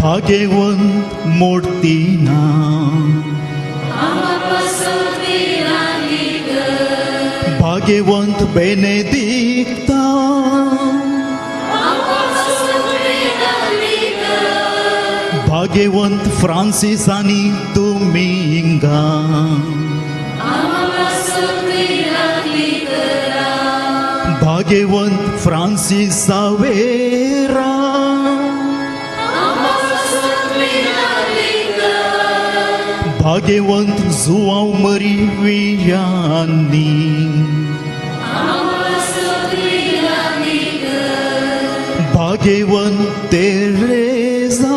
भाग्यवंत मोर्तीना, भाग्यवंत बेनेदिक्ता, भाग्यवंत फ्रांसीस आनी दुमिंगा, भाग्यवंत फ्रांसीस सावेरा, भाग्यवंत जुआंव मरी वियानी, भाग्यवंत तेरेजा,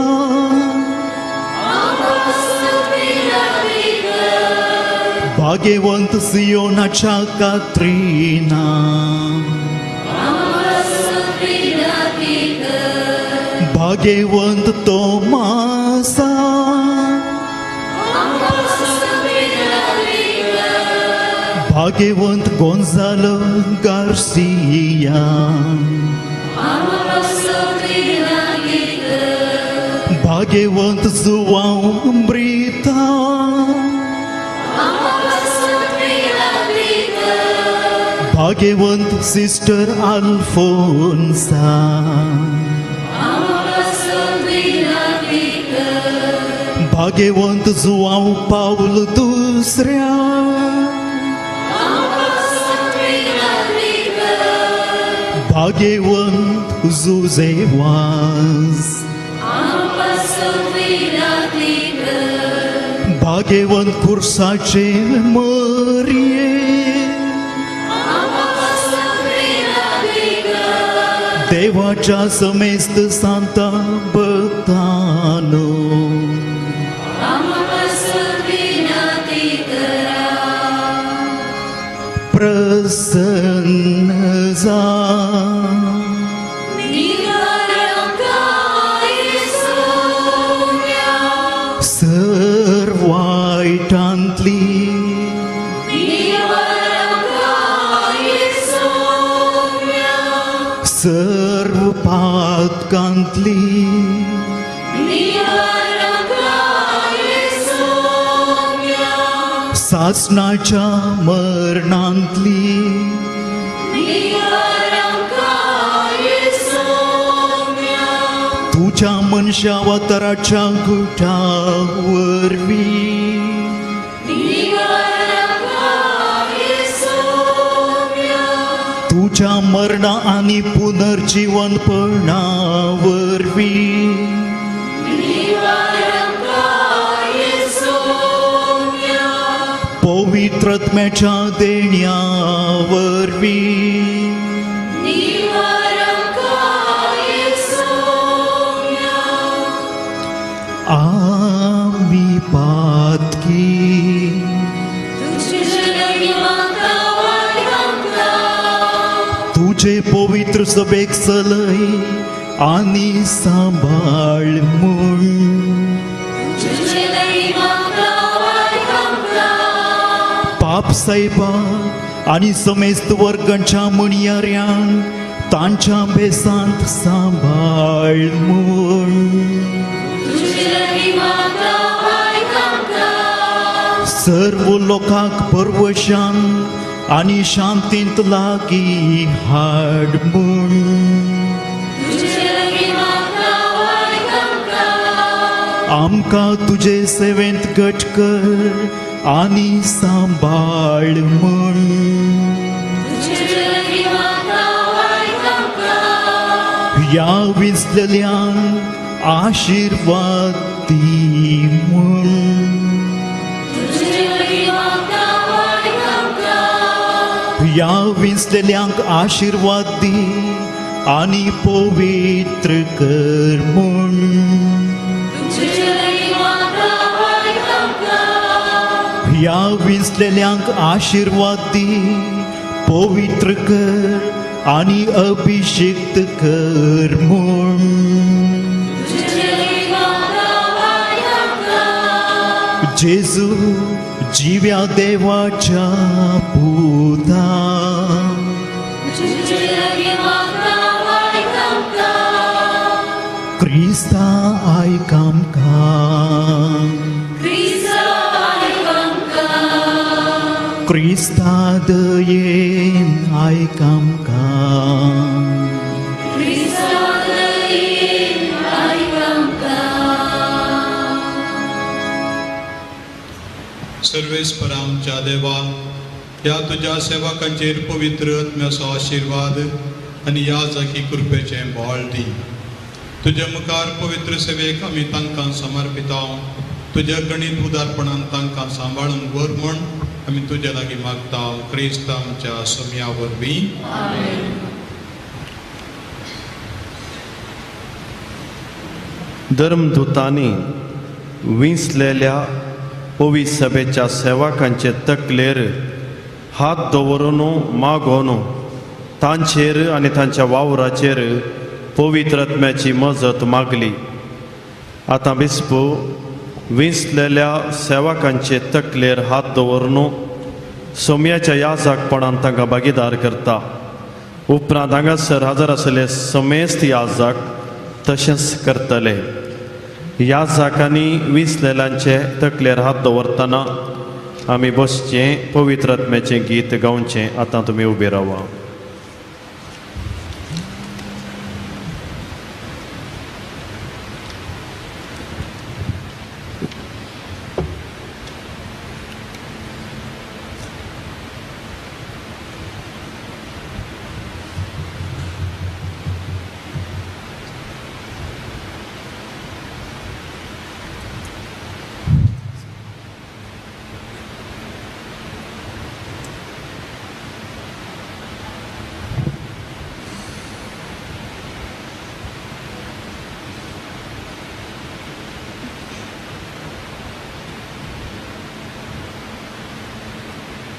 भाग्यवंत सियोनाच्या कात्रिना, भाग्यवंत तोमासा, भाग्यवंत गोंजालो गार्सिया, भाग्यवंत जुआंव ब्रिता, भाग्यवंत सिस्टर आल्फोन्सा, भाग्यवंत जुआंव पावल दुसऱ्या, भाग्यवंत जुजे वाज, भाग्यवंत खुर्साचे मरिये, देवाच्या समेस्त सांता भक्तानो, प्रसन्न जा, सर वायटांतली सर्व पातकांतली सासणाच्या मरणांतली तुझ्या मनशावताराच्या गुटा वरवीं तुझ्या मरणा आनी पुनर्जीवनपणा वरवीं पवित्रत्म्याच्या देण्या वरवीं आमी पातकी तुझे पवित्र सभेक चलय आनी सांबाळ म्हूण पाप सायबा आनी समेस्त वर्गांच्या म्हणयाऱ्यांक तांच्या बेसांत सांबाळ म्हूण सर्व लोकांक परवशान आनी शांतींत लागीं हाड म्हूण आमकां तुजे सेवेंत घट कर आनी सांबाळ म्हूण ह्या विजलेल्यांक आशिर्वाद दी म्हूण ह्या विंचलेल्यांक आशिर्वाद दी आनी पवित्र कर म्हूण ह्या विंचलेल्यांक आशिर्वाद दी पवित्र कर आनी अभिषिक्त कर म्हूण जेजू जिव्या देवाच्या पुता क्रिस्ता आयक आमकां क्रिस्ता दयेन आयक आमकां सर्वेस्पर आमच्या देवा, ह्या तुज्या सेवकांचेर पवित्र आत्म्याचो आशिर्वाद आनी ह्या जाकी कृपेचें बळ दी. तुज्या मुखार पवित्र सेवेक आमी तांकां समर्पिता. तुज्या गणीत उदारपणान तांकां सांबाळून व्हर म्हूण आमी तुज्या लागीं मागता, क्रिस्त आमच्या सोम्या वरवीं. धर्मदूतांनी विंचलेल्या पवित्र सभेच्या सेवकांचे तकलेर हात दवरून मागोवन तांचेर आनी तांच्या वावराचेर पवित्र आत्म्याची मजत मागली. आतां बिस्पू विंचलेल्या सेवकांचे तकलेर हात दवरून सोम्याच्या याजकपणान तांकां भागीदार करता. उपरांत हांगासर हजर आसले समेस्त याजक तशेंच करतले. याजकांनी विंचलेल्यांचे तकलेर हात दवरतना आमी बसचें, पवित्र आत्म्याचें गीत गावचें. आतां तुमी उबे रावा.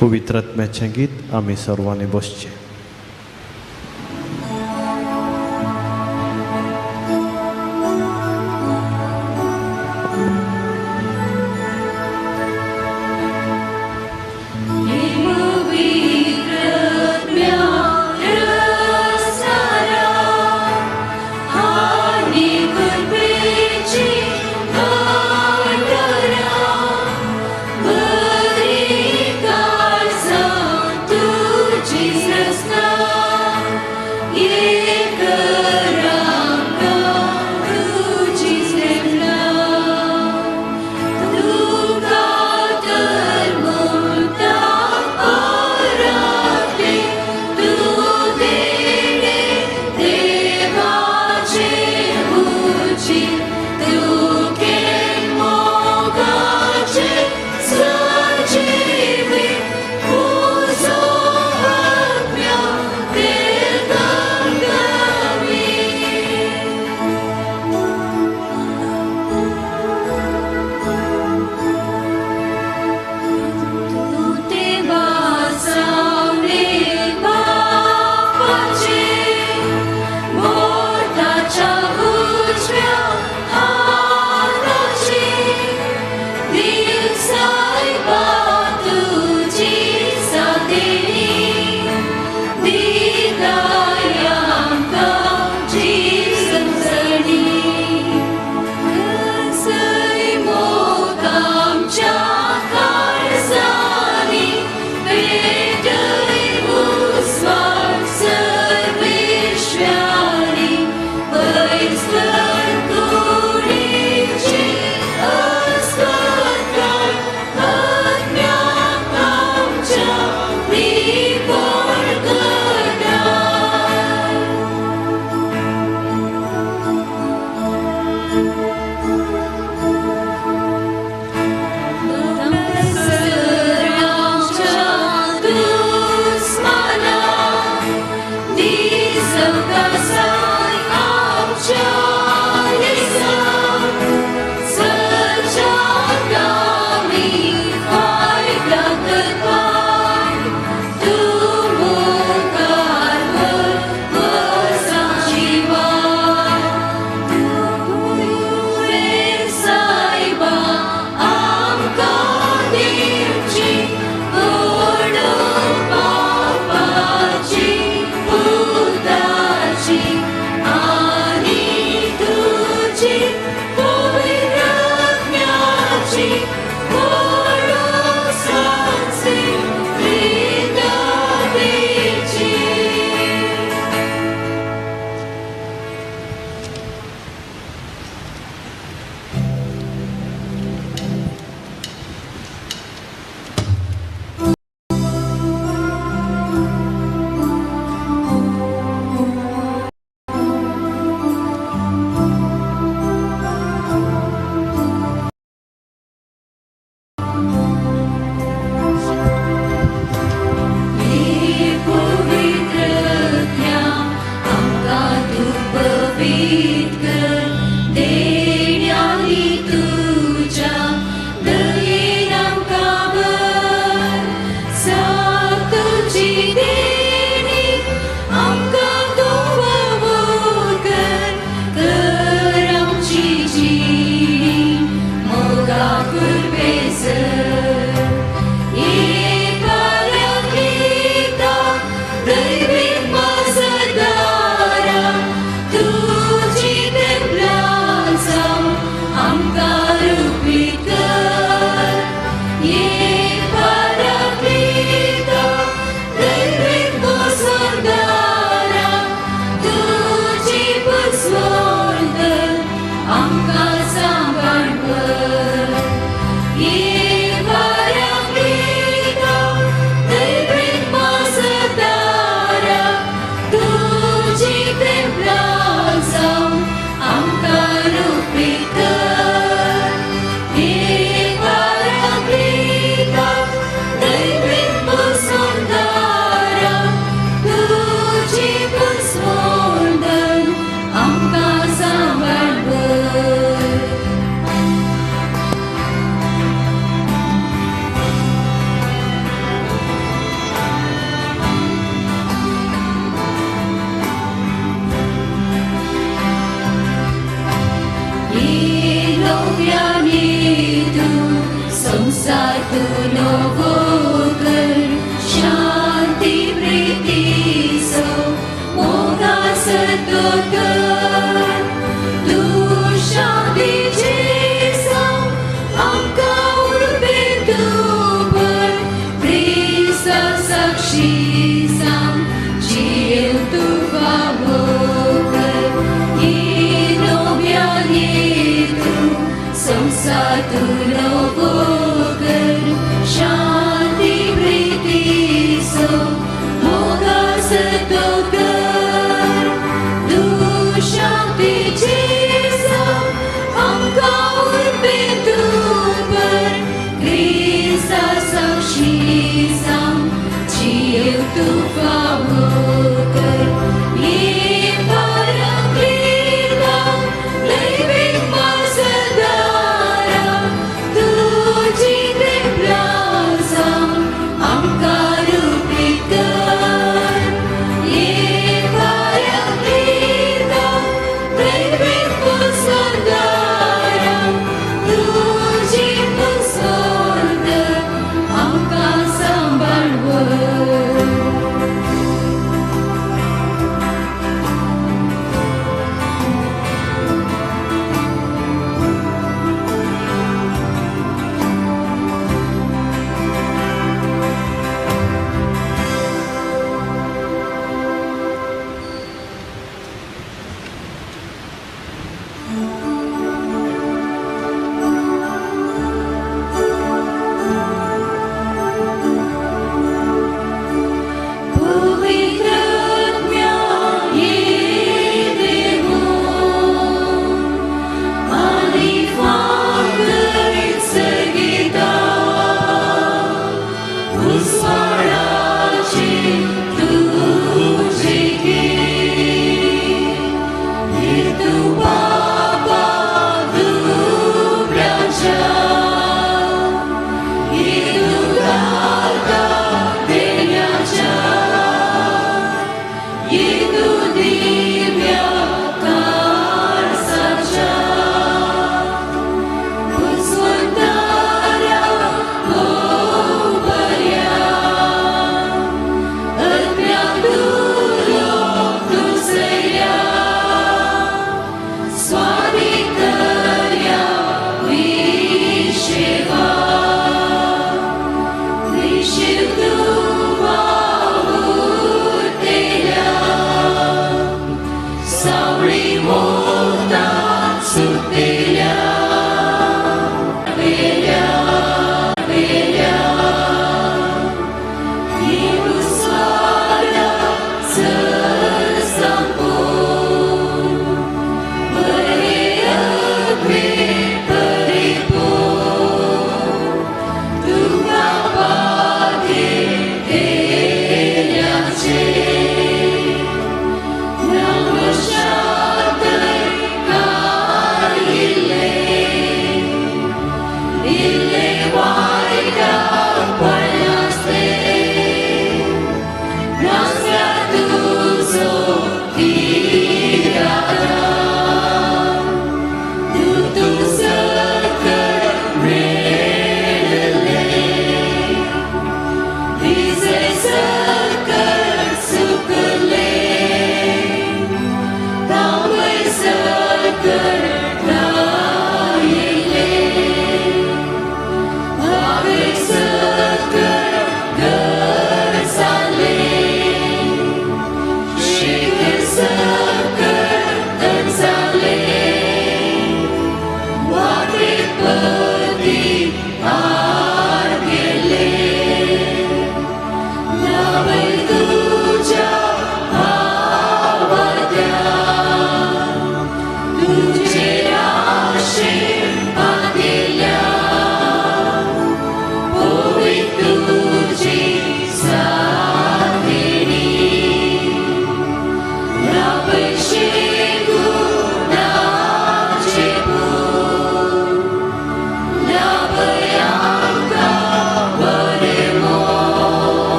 पवित्र आत्म्याचें गीत आमी सर्वांनी बसचें. Jesus. सांबाळ ये पराक्लिता दैवीक मजदारा तुजी तेंपलां जावन आमकां रुपी कर ये पराक्लिता दैवीक मजदारा तुजी पुसवंदन आमकां सांबाळ. संसार तूं नवो कर शांती प्रितीचो मोगा सतो कर तूं शांतीचे जावं आमकां उर्बें तूं भर क्रिस्ता साक्षी जावन जियेवं तूं फावो कर ही नव्यानी तूं संसार तूं नवो कर शांती प्रितीचो मोगा सतो कर तूं शांतीचे जावं आमकां उर्बें तूं भर क्रिस्ता साक्षी जावन जियेवं तूं फावो कर ये पराक्लिता दैवीक मजदारा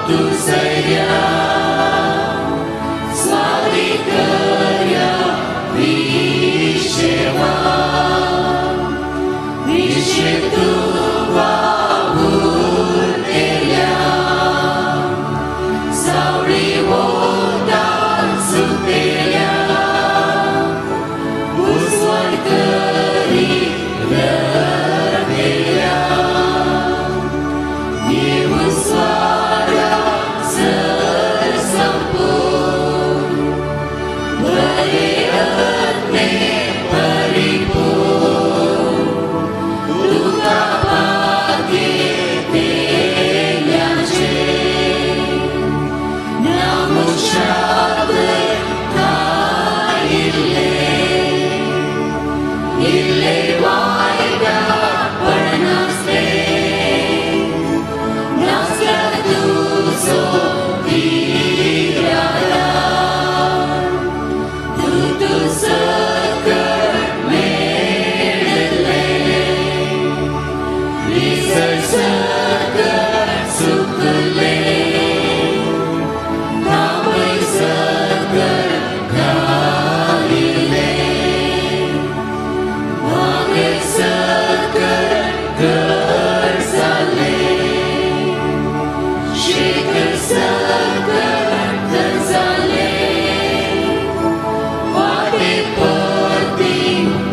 तुझऱ्या स्वादी कर्या विशेवा विशेतू वावुरतेल्या सावळी वोतान सुतेल्या उजवाड करी लभेल्या येऊ स्वारा सर संपूर्ण बरे आत्मे परिपूर्ण तुका भाग्य तेल्याचे नामुशाब इल्ले इल्ले वायटा पडनासले नासला तुजो तिरारा तूं तुजकड मेळले विसर सकट सुकले थांबय सकट घालिले भाग्य सकट घर जाले शेखर सकट जाले वाटे परती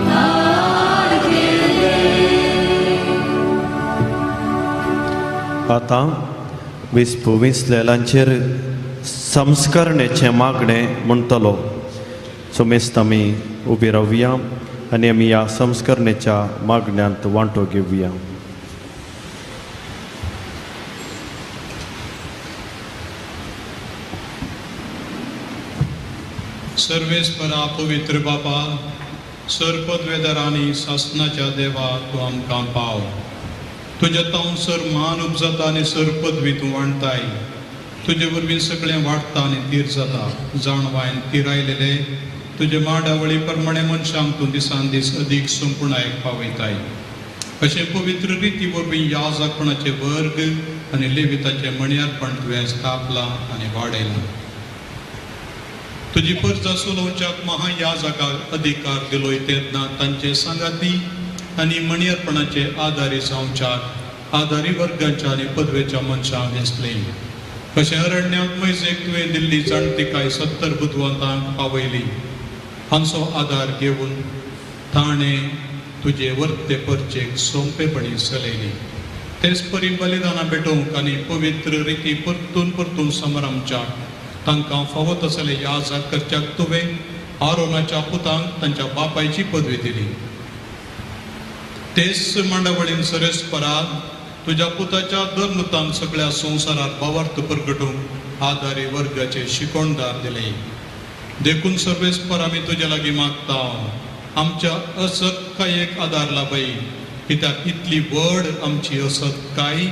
हार गेले. आतां विस्पू विसलेलांचेर संस्करणेचें मागणें म्हणटलो. सोमेस्त आमी उबी रावया आनी आमी ह्या संस्करणेच्या मागण्यांत वांटो घेवया. सर्वेस्परा पवित्र बापा, सर पदवेदार आनी सासनाच्या देवा तूं आमकां पाव. तुज्या तावन सर मान उपजाता आनी सर पदवी तूं वांटताय. तुजे वरवीं सगळें वाडटा आनी तीर जाता. जाणवायन तिरायलेले तुजे मांडावळी प्रमाणे मनशांक तूं दिसान दीस अदीक संपुर्णायक पावयताय. अशें पवित्र रिती वरवीं याजकपणाचे वर्ग आनी लेविताचें मणयारपण तुवें स्थापलां आनी वाडयलां. तुजी परजा चलोवच्याक महायाजकाक अधिकार दिलोय तेन्ना तांचे सांगाती आनी मणयारपणाचे आदारी जावच्याक आदारी वर्गाच्या आनी पदवेच्या मनशांक दिसले. कशें अरण्यांत मैजेक तुवें दिल्ली जाणतिकाय 70 बुदवंतांक पावयली. हांचो आदार घेवन ताणें तुजे वर्ते परचेक सोंपेपणी चलयली. तेच परी बलिदानां भेटोवंक आनी पवित्र रिती परतून परतून समारंभच्याक तांकां फावो तसले याजक करच्याक तुवें आरोनाच्या पुतांक तांच्या बापायची पदवी दिली. तेच मांडावळीन सरेस्परात तुज्या पुताच्या धर्मतान सगळ्या संवसारात भावार्थ परगटूंक आदारी वर्गाचे शिकोणदार दिले. देखून सर्वेस्पर आमी तुज्या लागीं मागता, आमच्या असत्कायेक आदार लाभय, कित्याक इतली व्हड आमची असत्काय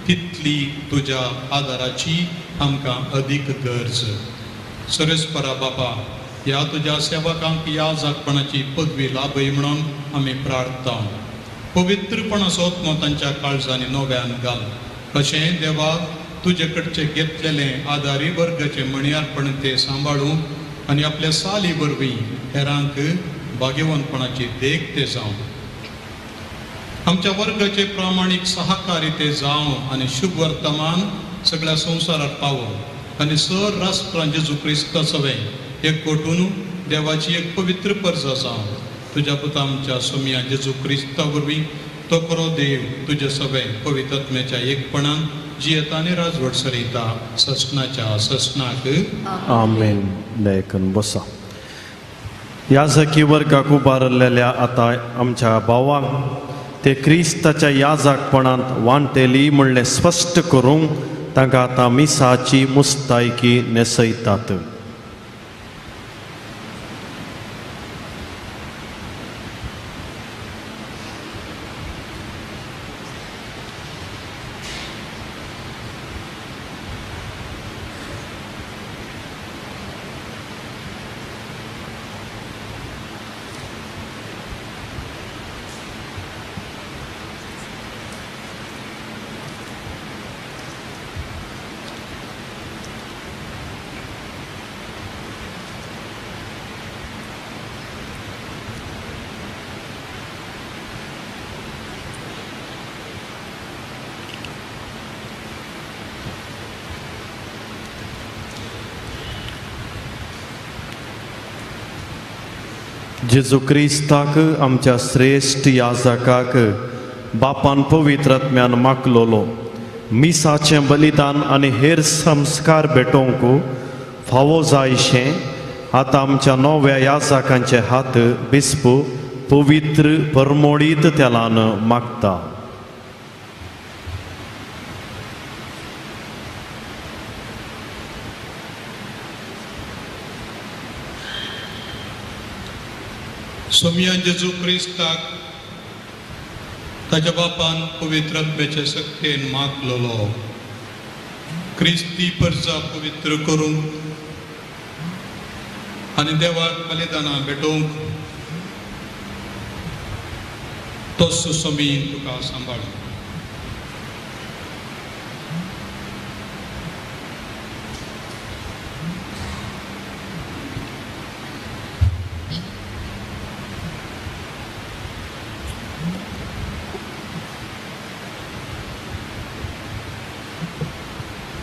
तितली तुज्या आदाराची आमकां अदीक गरज. सर्वेस्परा बापा, ह्या तुज्या सेवकांक ह्या जागपणाची पदवी लाभय म्हणून आमी प्रार्थता. पवित्रपणाचो आत्मो तांच्या काळजांनी नव्यान घाल. कशें देवा तुजे कडचें घेतलेलें आदारी वर्गाचें मणयारपण ते सांबाळूं आनी आपल्या साली वरवीं हेरांक भाग्यवंतपणाची देख ते जावं. आमच्या वर्गाचे प्रामाणीक सहकारी ते जावं आनी शुभ वर्तमान सगळ्या संवसारात पावो आनी सर राष्ट्रां जेजू क्रिस्ता सवें एक कोटून देवाची एक पवित्र परजा जावं. तुज्या पुता आमच्या सोमया जेजू क्रिस्ता वरवीं तो खरो देव तुज्या सवें पवित्र आत्म्याच्या एकपणान जियेता आनी राजवट चलयता ससनाच्या ससनाक. आमेन. लेखन बसा. याजकी वर्गाक उबारलेल्या आतां आमच्या भावांक ते क्रिस्ताच्या याजकपणांत वांटेली म्हणलें स्पश्ट करूंक तांकां आतां मिसाची मुस्तायकी न्हेसयतात. जेजू क्रिस्ताक आमच्या श्रेश्ठ याजकाक बापान पवित्र आत्म्यान मागलोलो मिसाचें बलिदान आनी हेर संस्कार भेटोवंक फावो जायशें आतां आमच्या नव्या याजकांचे हात बिस्पू पवित्र परमोळीत तेलान मागता. सोमया जेजू क्रिस्ताक ताच्या बापान पवित्र आत्म्याचे शक्तेन मागलोलो क्रिस्ती परजा पवित्र करूंक आनी देवाक बलिदानां भेटोवंक तोच सोमी तुका सांबाळ.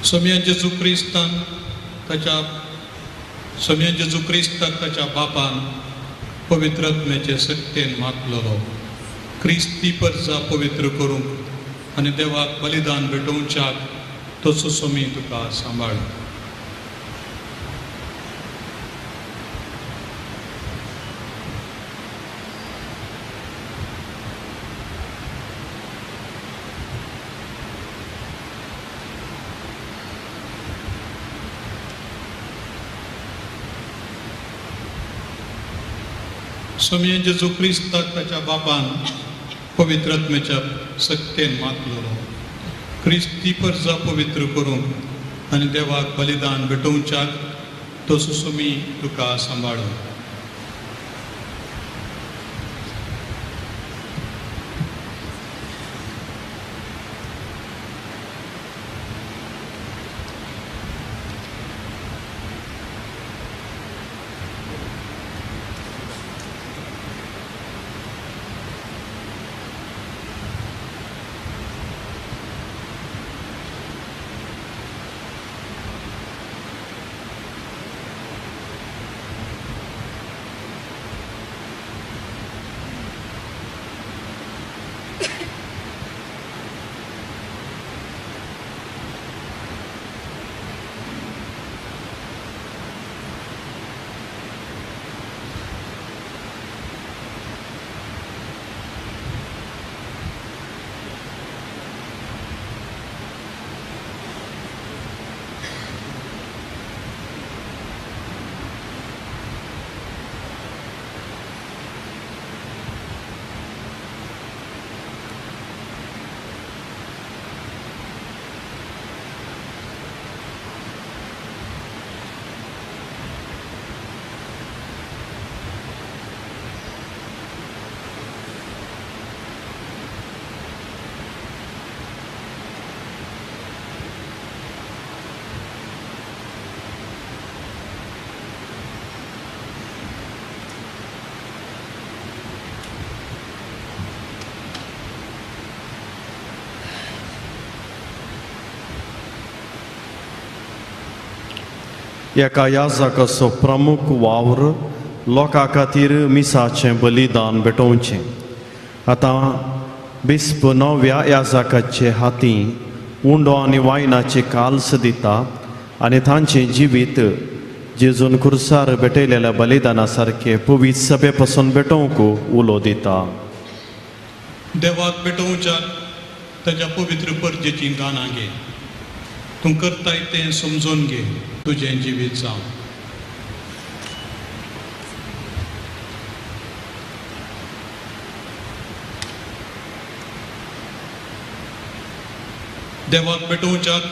सोमया जेजू क्रिस्तान ताच्या सोमया जेजू क्रिस्ताक ताच्या बापान पवित्र आत्म्याचे शक्तेन मागलोलो क्रिस्ती परजा पवित्र करूंक आनी देवाक बलिदान भेटोवच्याक तोच सोमी तुका सांबाळ. सोमया जेजू क्रिस्ताक ताच्या बापान पवित्र आत्म्याच्या शक्तेन मागलोलो क्रिस्ती परजा पवित्र करूंक आनी देवाक बलिदान भेटोवच्याक तसो सोमी तुका सांबाळ. एका याजकाचो प्रमुख वावर लोकां खातीर मिसाचें बलिदान भेटोवचें. आतां बिस्प नव्या याजकाचे हाती उंडो आनी वायनाची काल्स दिता आनी तांचें जिवीत जेजून खुर्सार भेटयलेल्या बलिदाना सारकें पवित्र सभे पासून भेटोवंक उलो दिता. देवाक भेटोवच्याक ताच्या पवित्र परजेचीं दानां घे. तूं करताय तें समजून घे तुजें जिवीत जावं. देवाक भेटोवच्याक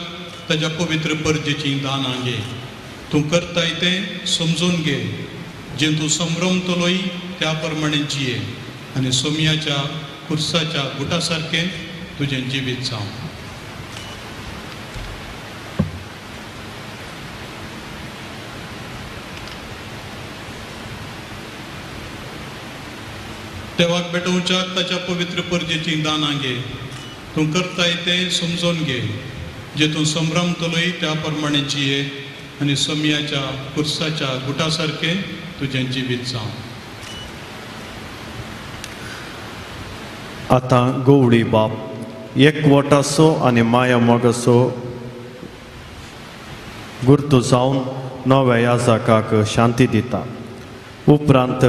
ताच्या पवित्र परजेचीं दानां घे. तूं करताय तें समजून घे जें तूं संभ्रमतलोय त्या प्रमाणे जिये आनी सोमयाच्या खुर्साच्या बुटा सारकें तुजें जिवीत जावं. देवाक भेटोवच्याक ताच्या पवित्र परजेचीं दानां घे. तूं करताय तें समजून घे जें तूं संभ्रमतलोय त्या प्रमाणे जिये आनी सोमयाच्या खुर्साच्या गुटा सारकें तुजें जिवीत जावं. आतां गोवळी बाप एकवटाचो आनी माया मोगाचो गुर्तू जावन नव्या याजकाक शांती दिता. उपरांत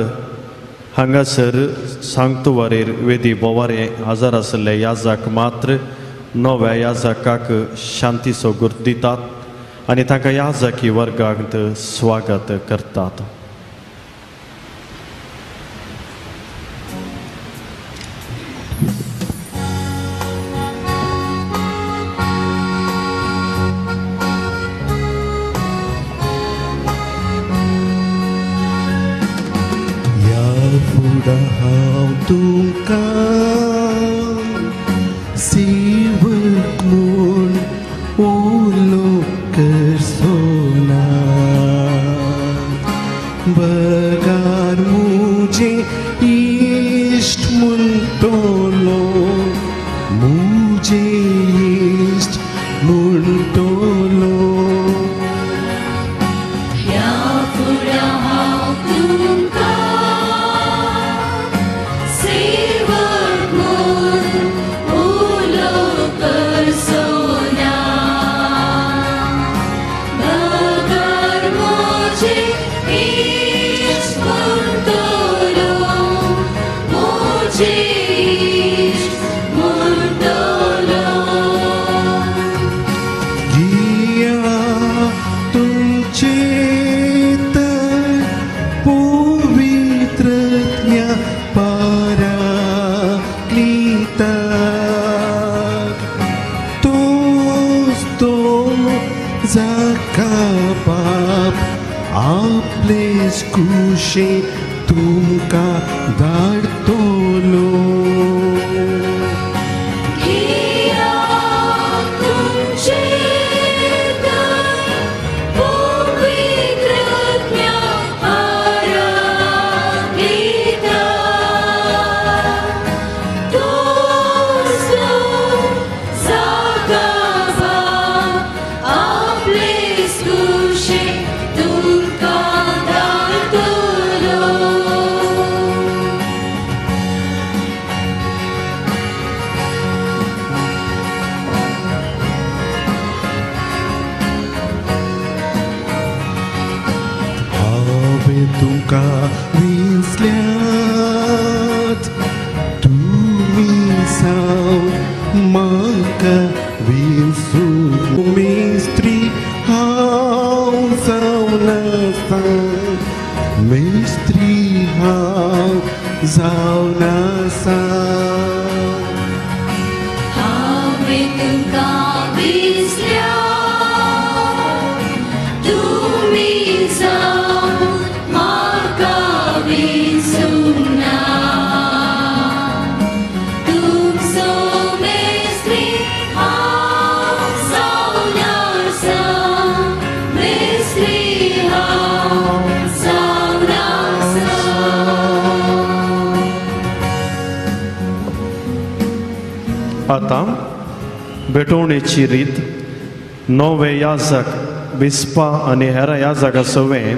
हांगासर सांगतुवारेर वेदी बोवारे हजर आशिल्ले याजक मात्र नव्या याजकाक शांतीचो गुर्त दितात आनी तांकां याजकी वर्गांत स्वागत करतात. हांव तुका सेवक म्हूण उलो करसोना, बगार मुझे इश्ट म्हणटलो, मुझे इश्ट म्हणटलो. ह्या फुडें हांव तुमकां सेवक म्हूण उलो करसोना, बगर म्हजे इश्ट म्हणटलो, म्हजे इश्ट म्हणटलो. गिया तुमचे तर पवित्रज्ञा पराक्लिता, तोच तो जाका बाप आपलेच कुशे तुमकां धाडटलो. गिया तुमचे तर पवित्रज्ञा पराक्लिता, तोच तो जाका बाप आपलेच कुशे तुमकां धाडटलो. हांवें तुमकां विंचल्यात, तुमी जावन म्हाका विंचूंक. मिस्त्री हांव जावन आसा, मिस्त्री हांव जावन आसा. हांवें तुमकां विंचल्यात, तुमी जावन म्हाका विंचूंक ना. तुमचो मेस्त्री हांव जावन आसा, मेस्त्री हांव जावन आसा. आतां भेटवणेची रीत. नवे याजक बिस्पा आनी हेर याजका सवें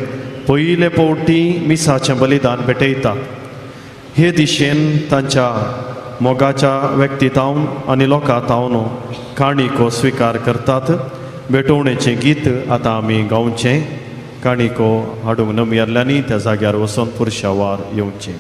पयले फावटी मिसाचें बलिदान भेटयतात. हे दिशेन तांच्या मोगाच्या व्यक्ती तावन आनी लोकां तावन काणिको स्विकार करतात. भेटवणेचें गीत आतां आमी गावचें. काणिको हाडूंक नमयल्ल्यांनी त्या जाग्यार वचून पुरशावार येवचें.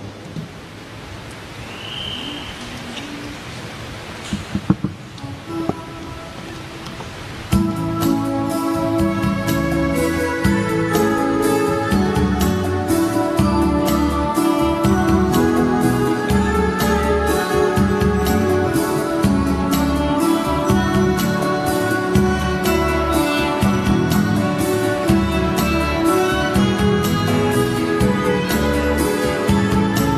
Thank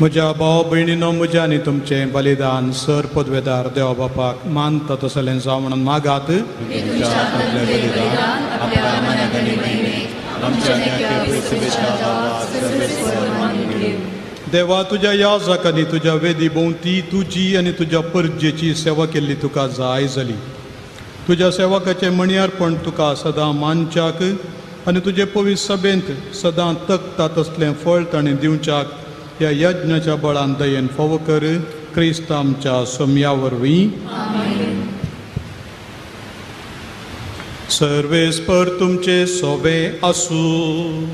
म्हज्या भाव भयणीनो, म्हज्या आनी तुमचें बलिदान सर पदवेदार देवा बापाक मानता तसलें जावं म्हणून मागात. देवा, तुज्या याजकांनी तुज्या वेदी भोंवती तुजी आनी तुज्या परजेची सेवा केल्ली तुका जाय जाली. तुज्या सेवकाचें मणयारपण तुका सदां मानच्याक आनी तुजे पवित्र सभेंत सदां तकता तसलें फळ ताणें दिवच्याक ह्या यज्ञाच्या बळान दयेन फावो कर, क्रिस्त आमच्या सोम्या वरवीं. सर्वेस्पर तुमचे सोबे आसूं.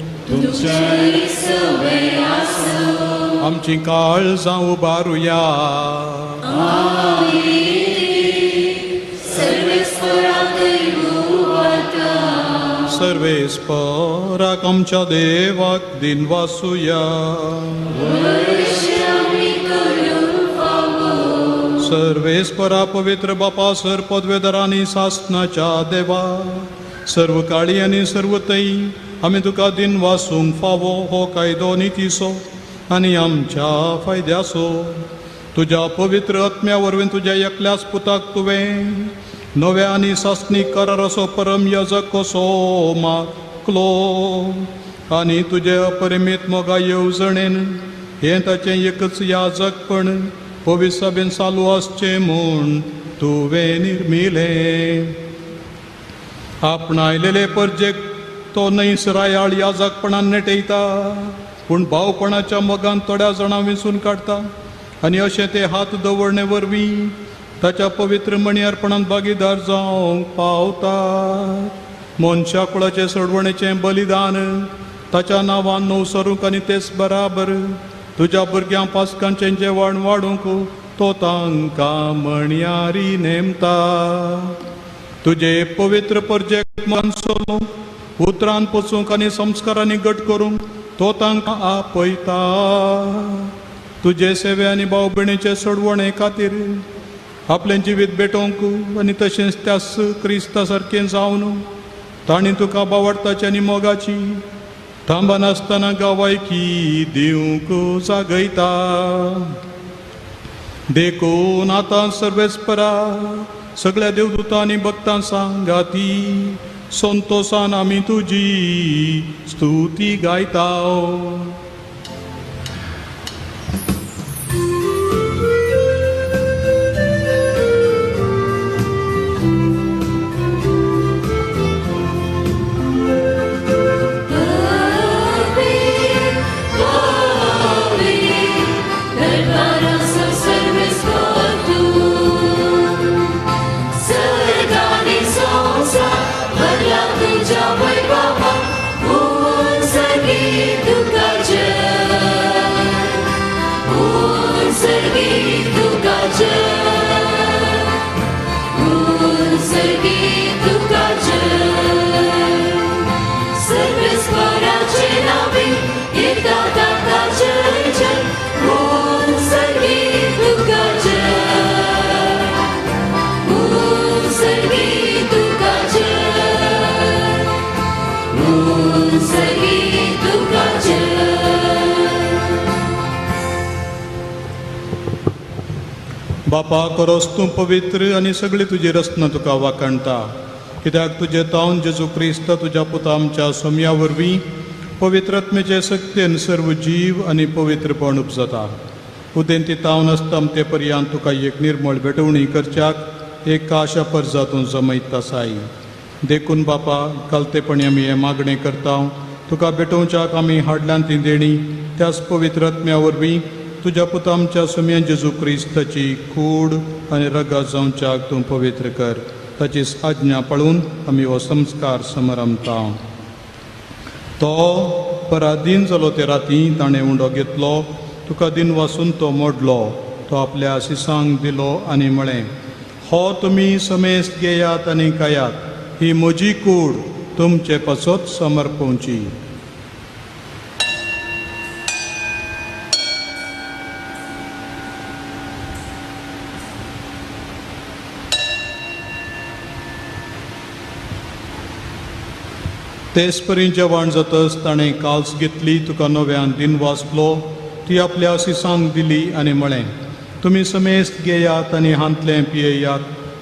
आमची काळजां उबारुया. सर्वेस्पराक आमच्या देवाक दिनवासुया. सर्वेस्परा पवित्र बापा, सर पदवेदारांनी सासनाच्या देवा, सर्व काळी आनी सर्व तई आमी तुका दिनवासूंक फावो हो कायदो नितीचो आनी आमच्या फायद्याचो. तुज्या पवित्र आत्म्या वरवीं तुज्या एकल्याच पुताक तुवें नव्या आनी सासणी कराराचो परम याजक कसो मागलो आनी तुजे अपरिमीत मोगा येवजणेन हें ताचें एकच याजकपण पवित्र सभेन चालू आसचें म्हूण तुवें निर्मिलें. आपणायलेले परजेक तो न्हय रायाळ याजकपणान नेटयता, पूण भावपणाच्या मोगान थोड्या जाणां विंचून काडटा आनी अशें ते हात दवरणे वरवीं ताच्या पवित्र मणयारपणान भागीदार जावंक पावता. मनशा कुळाचें सोडवणेचें बलिदान ताच्या नांवान नवसरूंक आनी तेच बराबर तुज्या भुरग्यां पासकांचें जेवण वाडूंक तो तांकां मणयारी नेमता. तुजे पवित्र परजेक मानसोलो उतरान पोचूंक आनी संस्कारांनी घट करूंक तो तांकां आपयता. तुजे सेवे आनी भाव भयणीचे सोडवणे खातीर आपलें जिवीत भेटोवंक आनी तशेंच त्याच क्रिस्ता सारकें जावन तांणी तुका बावडताची आनी मोगाची थांबनासतना गावायकी दिवंक जागयता. देखून आतां सर्वेस्परा सगळ्या देवदूतां आनी भक्तां सांगाती संतोसान आमी तुजी स्तुती गायता. बापा, करोस तूं पवित्र आनी सगळी तुजी रचना तुका वाखाणटा, कित्याक तुजे तावन जेजू क्रिस्त तुज्या पुता आमच्या सोम्या वरवीं पवित्र आत्म्याचे शक्तेन सर्व जीव आनी पवित्रपण उपजता. उदेंती तावन आसता ते पर्यंत तुका एक निर्मळ भेटवणी करच्याक एक आशा परजा तूं जमयत आसाय. देखून बापा, कालतेपणी आमी हें मागणें करता, तुका भेटोवच्याक आमी हाडल्यान ती देणी त्याच पवित्र आत्म्या वरवीं तुज्या पुता आमच्या सोम्या जेजू क्रिस्ताची कूड आनी रगत जावच्याक तूं पवित्र कर. ताची आज्ञा पाळून आमी हो संस्कार समारंभता. तो पराधीन जालो ते राती ताणें उंडो घेतलो, तुका दिन वासून तो मोडलो, तो आपल्या शिसांक दिलो आनी म्हळें, हो तुमी समेस्त घेयात आनी खायात, ही म्हजी कूड तुमचे पासत समर्पोवची. तेच परी जेवण जातच ताणें काल्स घेतली, तुका नव्यान दिन वाचलो, ती आपल्या सिसांक दिली आनी म्हळें, तुमी समेस्त घेयात आनी हांतलें पियेयात.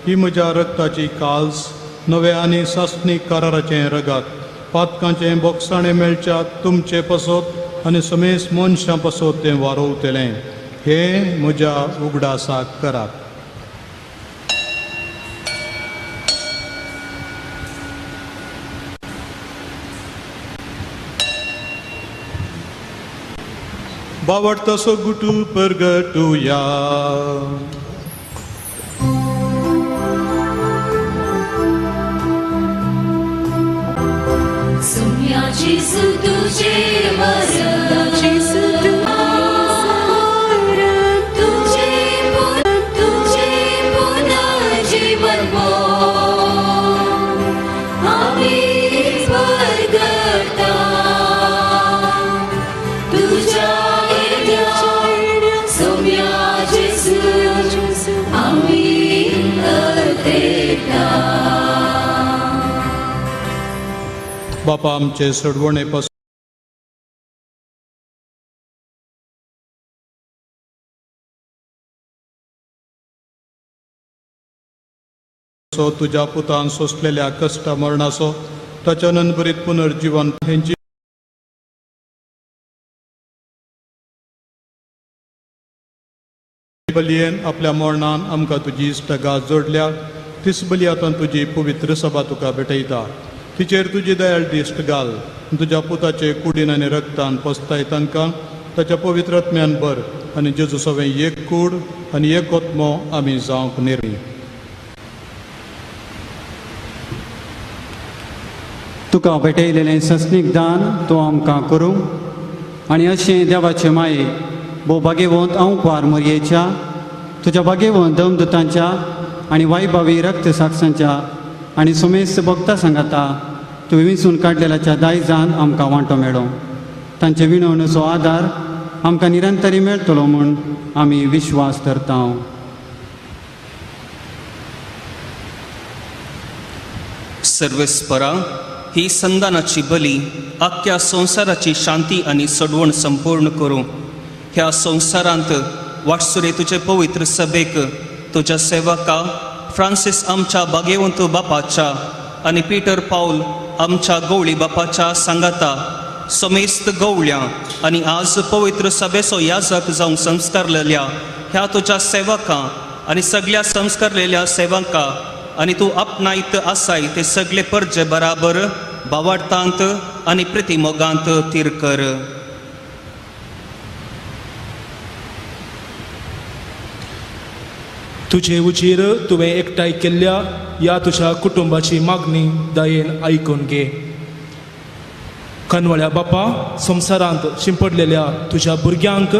ही म्हज्या रक्ताची काल्स, नव्या आनी सासणीक कराराचें रगात. पातकांचें बोगसाणें मेळच्याक तुमचे पसत आनी समेस्त मनशां पसत तें वारोवतलें. हें म्हज्या उगडासाक करात. बावडतसो गुटू परगटुया. सुम्याची तुझे तुझे तुझे पुनर्जीवन आम्ही परगटा तुझ्या बापा आमचे सोडवणे पासून तुज्या पुतान सोंसलेल्या कश्टा मरणाचो ताच्या नंदभरीत पुनर्जीवन हेंची बलयेन आपल्या मरणान आमकां तुजी इश्टगात जोडल्या. तीच बली आतां तुजी पवित्र सभा तुका भेटयता. तिचेर तुजी दयाळ दिश्ट घाल. तुज्या पुताचे कुडीन आनी रक्तान पसताय तांकां ताच्या पवित्र आत्म्यान भर आनी जेजू सवें एक कूड आनी एक आत्मो आमी जावंक निर्मी. तुका भेटयलेलें सस्नीक दान तूं आमकां करूं आनी अशें देवाचे माये भोव भागेवंत अंकवार मोरयेच्या तुज्या भागेवंत दमदुतांच्या आनी वायभावी रक्त साक्षांच्या आनी सुमेस्त भक्ता सांगाता तुवें विंचून काडलेल्याच्या दायजान आमकां वांटो मेळो. तांचे विणवणेचो आदार आमकां निरंतरी मेळटलो म्हूण आमी विश्वास धरता. सर्वेस्परा ही संदानाची बली आख्या संवसाराची शांती आनी सोडवण संपूर्ण करूं. ह्या संवसारांत वाटसुरे तुजे पवित्र सभेक तुज्या सेवका फ्रांसीस आमच्या बागेवंत बापाच्या आनी पीटर पावल आमच्या गवळी बापाच्या सांगाता समेस्त गवळ्यां आनी आज पवित्र सभेचो याजक जावंक संस्कारलेल्या ह्या तुज्या सेवकां आनी सगळ्या संस्कारलेल्या सेवकां आनी तूं आपणायत आसाय ते सगळे परजे बराबर बावाडतांत आनी प्रतिमोगांत तीर कर. तुजे उचीर तुवें एकठांय केल्ल्या ह्या तुज्या कुटुंबाची मागणी दयेन आयकून घे. कनवळ्या बापा, संवसारांत शिंपडलेल्या तुज्या भुरग्यांक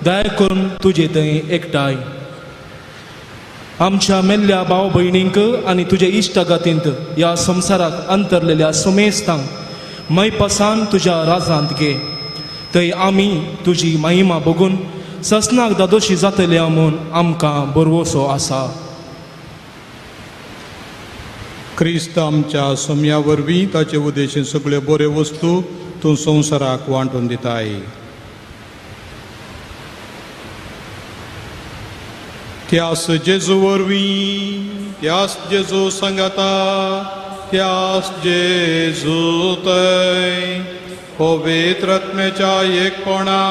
दया करून तुजे थंय एकठांय. आमच्या मेल्ल्या भाव भयणींक आनी तुजे इश्टागातींत ह्या संवसाराक अंतरलेल्या समेस्तांक मैपासान तुज्या राजांत घे. थंय आमी तुजी महिमा बघून ससनाक दादोशी जातल्या म्हूण आमकां बरवसो आसा. क्रिस्त आमच्या सोम्या वरवीं ताचे उद्देशीन सगळ्यो बऱ्यो वस्तू तूं संवसाराक वांटून दिताय. त्यास जेजू वरवीं, त्यास जेजू सांगाता, त्यास जेजू थंय पवित्र आत्म्याच्या एकपणा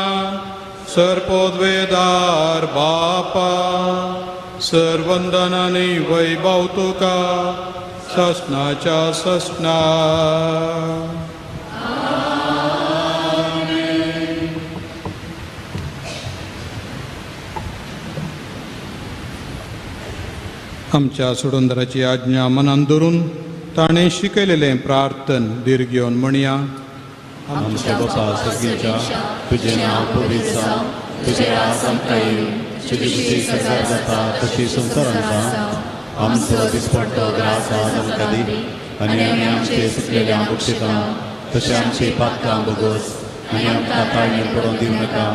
सर्पोद्वेदार बापा सर्वंदनानी वैभव तुका ससनाच्या ससना. आमच्या सोडंदराची आज्ञा मनान धरून ताणें शिकयलेलें प्रार्थन धीर घेवन म्हणया. आमच्या बापा सर्गीच्या, तुजें नांव पवित्र जावं, तुजें राज आमकां येवं, तुजी बुद्धी सगळ्याक जाता तशी संवसारांत जावं. आमचो दिसपट्टो ग्रास आज आमकां दी आनी आमी आमचे सुकलेल्या बक्षितां तशें आमची पातकां भोगोस आनी आमकां ताळणेर पडोवन दिवं नाका,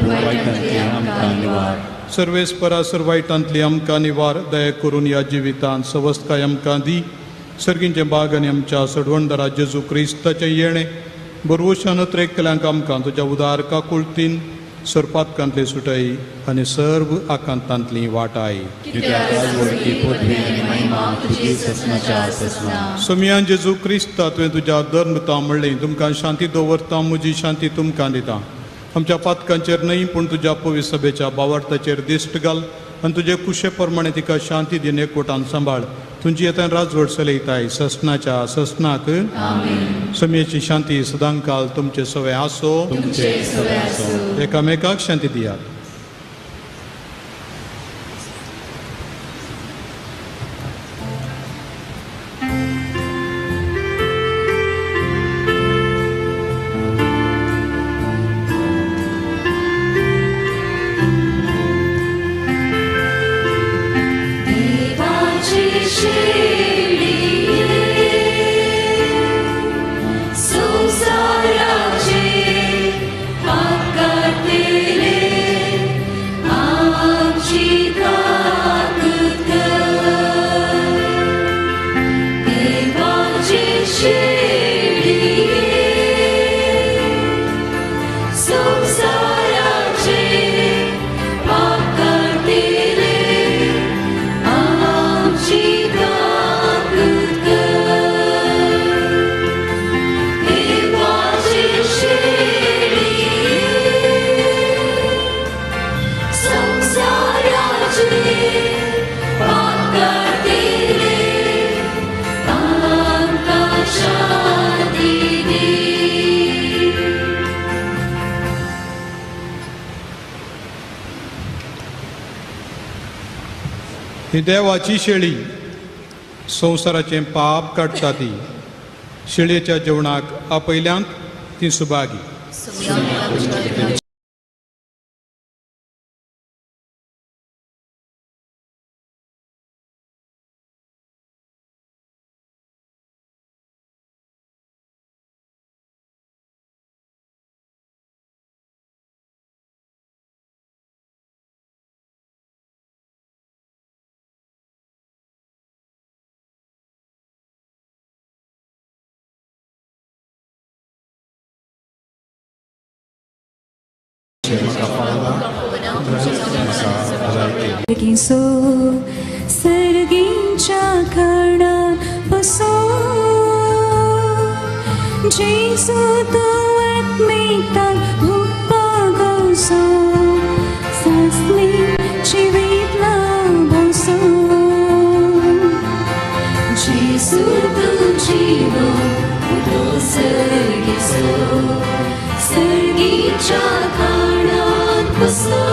पूण वायटांतली आमकां निवार. सर्वेस्परा सर वायटांतली आमकां निवार. दया करून ह्या जिवितांत सवस्तकाय आमकां दी. सर्गींचे बाग आनी आमच्या सडवणदारा जेजू क्रिस्ताचें येणें बरवशान त्रेकल्यांक आमकां तुज्या उदार काकुळतीन सोरपातकांतली सुटाय आनी सर्व आकांतांतली वाटाय. सोमियान जेजू क्रिस्ता तुवें तुज्या धर्मता म्हणलें तुमकां शांती दवरता म्हजी शांती तुमकां दिता. आमच्या पातकांचेर न्हय पूण तुज्या पवित्र सभेच्या बावार्थाचेर दिश्ट घाल आनी तुजे कुशे प्रमाणे तिका शांती दिन एकवटान सांबाळ. तुमची येता राजवट चलयताय ससनाच्या ससनाक. समेची शांती सदांकाल तुमचे सवे आसो. एकामेकाक शांती दियात. ही देवाची शेळी संवसाराचें पाप काडटा ती शेळयेच्या जेवणाक आपयल्यांत ती सुभागी. सर्गींच्या खणान बसो जेजू तूं आत्मेकतान भुगपागोसो सासणी जिवीत लाभोसो जेजू तूं जीव उदो सर्गीसो सर्गीच्या खणान बसो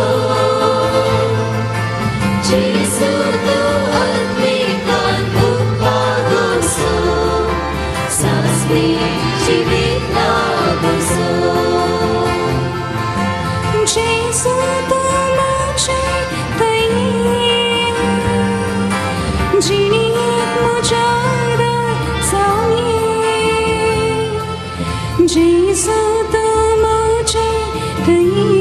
जेजू तूं आत्मेकान भुगपागोसो सासणी जिवीत लाभोसो जेजू तूं म्हजे तये जिणेंत म्हज्या आदार जावये जेजू तूं म्हजे तये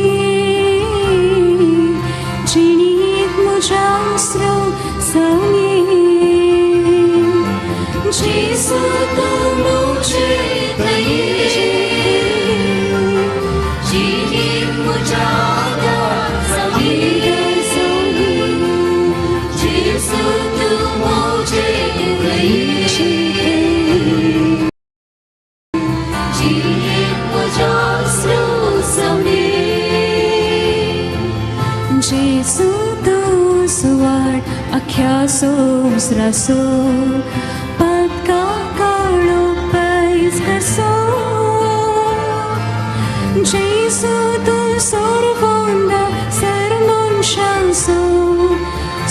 जिणेंत म्हज्या आसरो जावये जेजू तूं म्हजे तये जिणेंत म्हज्या आदार जावये जेजू तूं म्हजे तये जिणेंत म्हज्या आसरो जावये जेजू तूं सुवाट अख्ख्या संवसाराचो पातका काळो पयस करसो जेजू तूं सर्वोंदा सर्वमनशांचो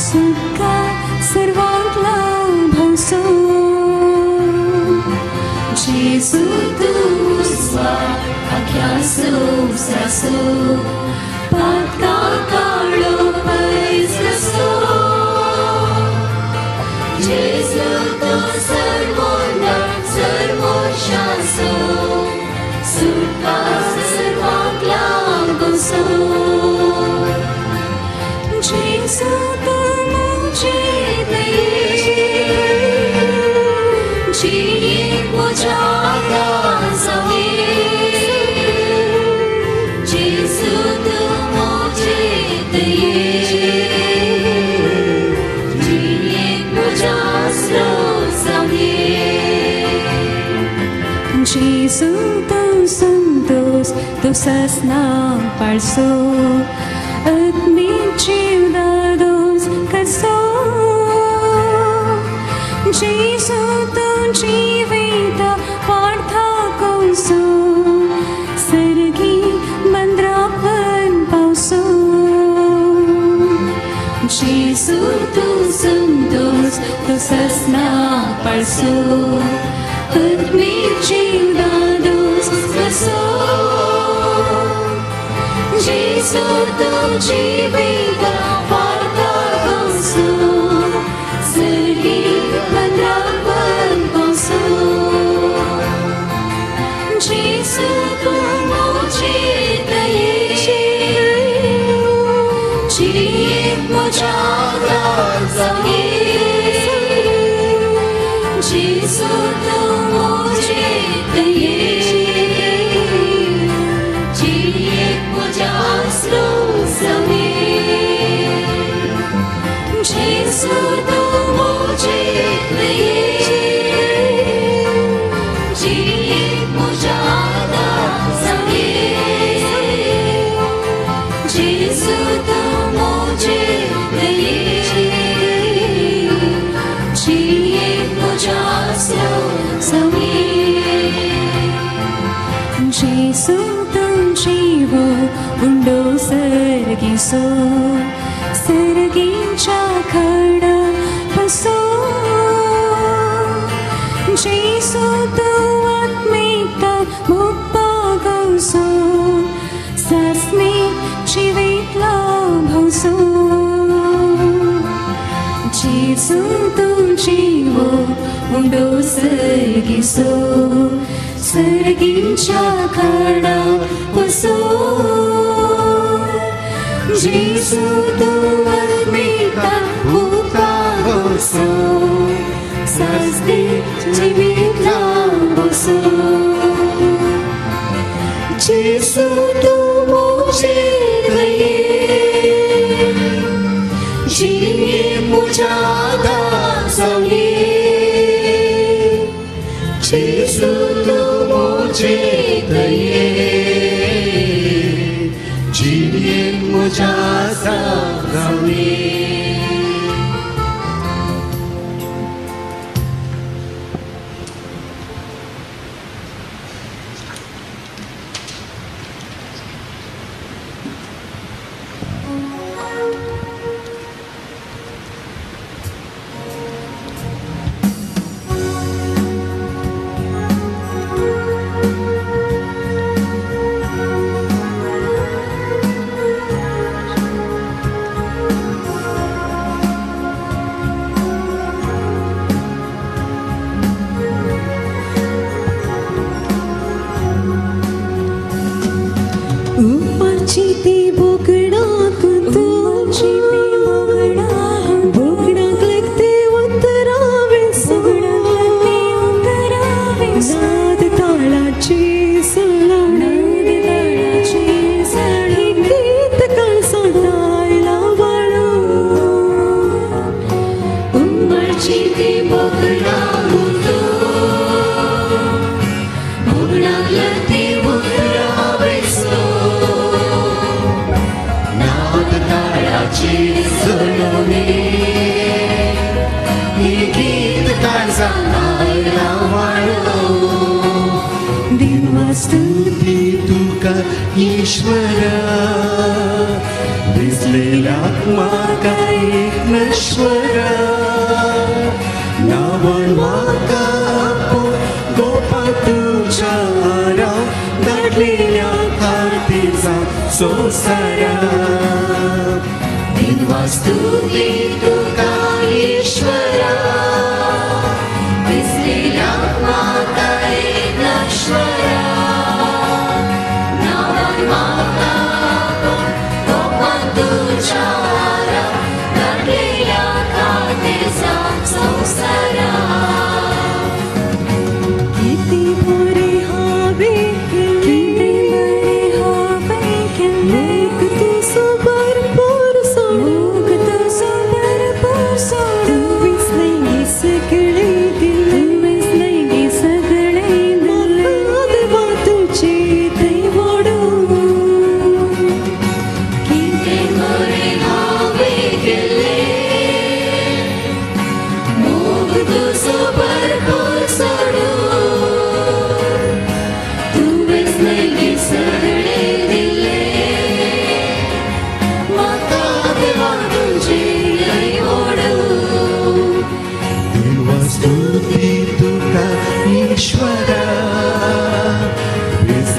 सुटका सर्वांक लाभोसो जेजू तूं सुवाट अख्ख्या संवसाराचो पातका काळो पयस करसो जेजू तूं सर्वोंदा सर्वमनशांचो सुटका सर्वांक लाभोसो जेजू तूं म्हजे तये जिणेंत म्हज्या आदार जावये जेजू तूं जेजू तूं संतोस तूं ससना पाळसो आत्मीक जीव दादोस कसो जेजू तूं जिविता पार्था कोसो सर्गी मंद्रापन पावसो जेजू तूं संतोस तूं ससना पाळसो आत्मीक जीव दादोस कसो जेजू तूं जिविता पार्था कोसो सर्गी मंद्रापन पावसो जेजू तूं म्हजे दये जियेक म्हज्या आदार जावये जेजू तूं म्हजे दये जियेक म्हज्या आसरो जावये जेजू तूं म्हजे दये जियेक म्हज्या आदार जावये जेजू तूं म्हजे दये जियेक म्हज्या आसरो जावये जेजू तूं जीवो उंडो सर्गीसो सर्गीच्या खडा पसो जेजू तूं आत्मिकता मुप्पा गवसो सासनी जिवीत लाभवसो जेजू तूं जीवो उंडो सर्गीसो सर्गीच्या खडा पसो जेजू तूं आत्मिकता मुप्पा गवसो सासनी जिवीत लाभवसो जेजू तूं म्हजे दये जियेक म्हज्या आदार जावये जेजू तूं म्हजे दये जियेक म्हज्या आदार जावये. Sweet.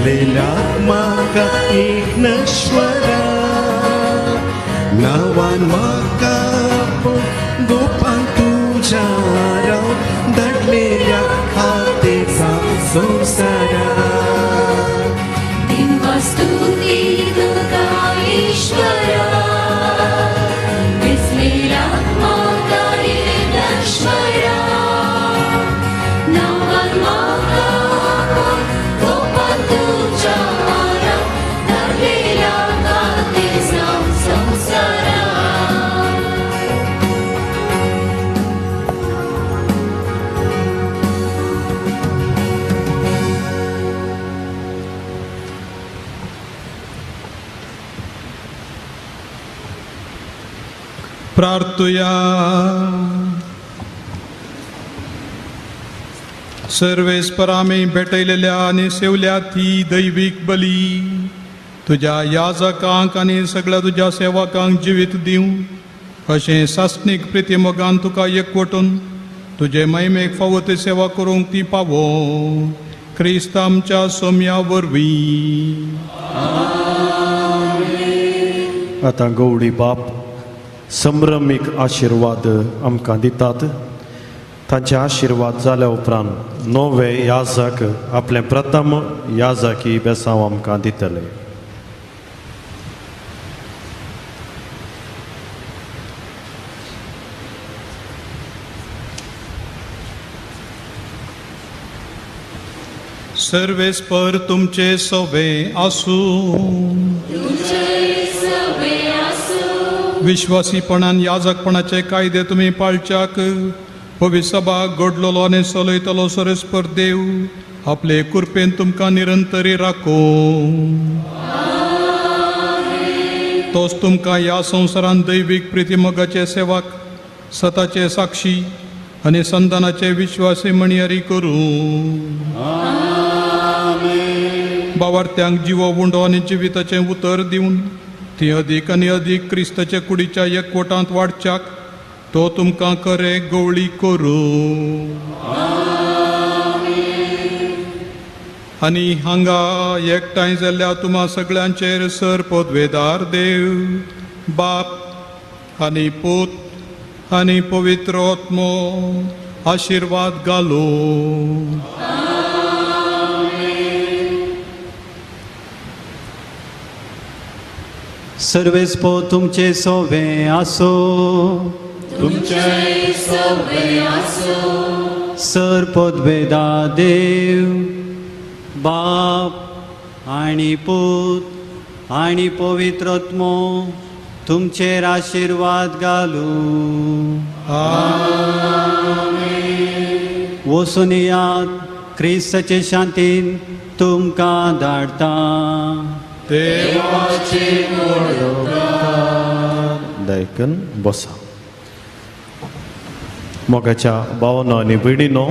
दिसलेल्याक म्हाका एक नश्वरा नांवान म्हाका गोपान तुज्या राव धाडलेल्या खातेचा संवसारा. स्तुती तुका ईश्वरा दिसलेल्याक म्हाका नश्वरा नांवान म्हाका गोपान तुज्या राव धाडलेल्या खातेचा संवसारा. प्रार्थुया. सर्वेस्पर आमी भेटयलेल्या आनी सेवल्या ती दैवीक बली तुज्या याजकांक आनी सगळ्या तुज्या सेवकांक जिवीत दिवं अशें सासणीक प्रितीमोगान तुका एकवटून तुजे महिमेक फावो ती सेवा करूंक ती पावो क्रिस्त आमच्या सोम्या वरवीं. आतां गौडी बाप संभ्रमीक आशिर्वाद आमकां दितात. तांचे आशिर्वाद जाल्या उपरांत नवे याजक आपलें प्रथम याजकी बेसांव आमकां दितले. सर्वेस्पर तुमचे सवे आसूं. विश्वासीपणान याजकपणाचे कायदे तुमी पाळच्याक पवित्र सभा घडलोलो आनी चलयतलो सर्वेस्पर देव आपले कृपेन तुमकां निरंतरी राखो. तोच तुमकां ह्या संवसारांत दैवीक प्रितीमोगाचे सेवक सताचे साक्षी आनी संतानाचे विश्वासी म्हणयारी करूं. बावार्थ्यांक जिवो उंडो आनी जिविताचें उतर दिवन ती अदीक आनी अदीक क्रिस्ताच्या कुडीच्या एकवटांत वाडच्याक तो तुमकां खरे गवळी करूं. आनी हांगा एकठांय जाल्ल्या तुमा सगळ्यांचेर सर पदवेदार देव बाप आनी पूत आनी पवित्र आत्मो आशिर्वाद घालो. सर्वेस्पर तुमचे सोवे आसो. तुमचे सोवे आसो. सर पदवेदा देव बाप आनी पूत आनी पवित्र आत्मो तुमचेर आशिर्वाद घालूं. वचून येयात क्रिस्ताचे शांतीन तुमकां धाडटा. देवाचे दायकन बसा. मोगाच्या भावनो आनी भयणीनो,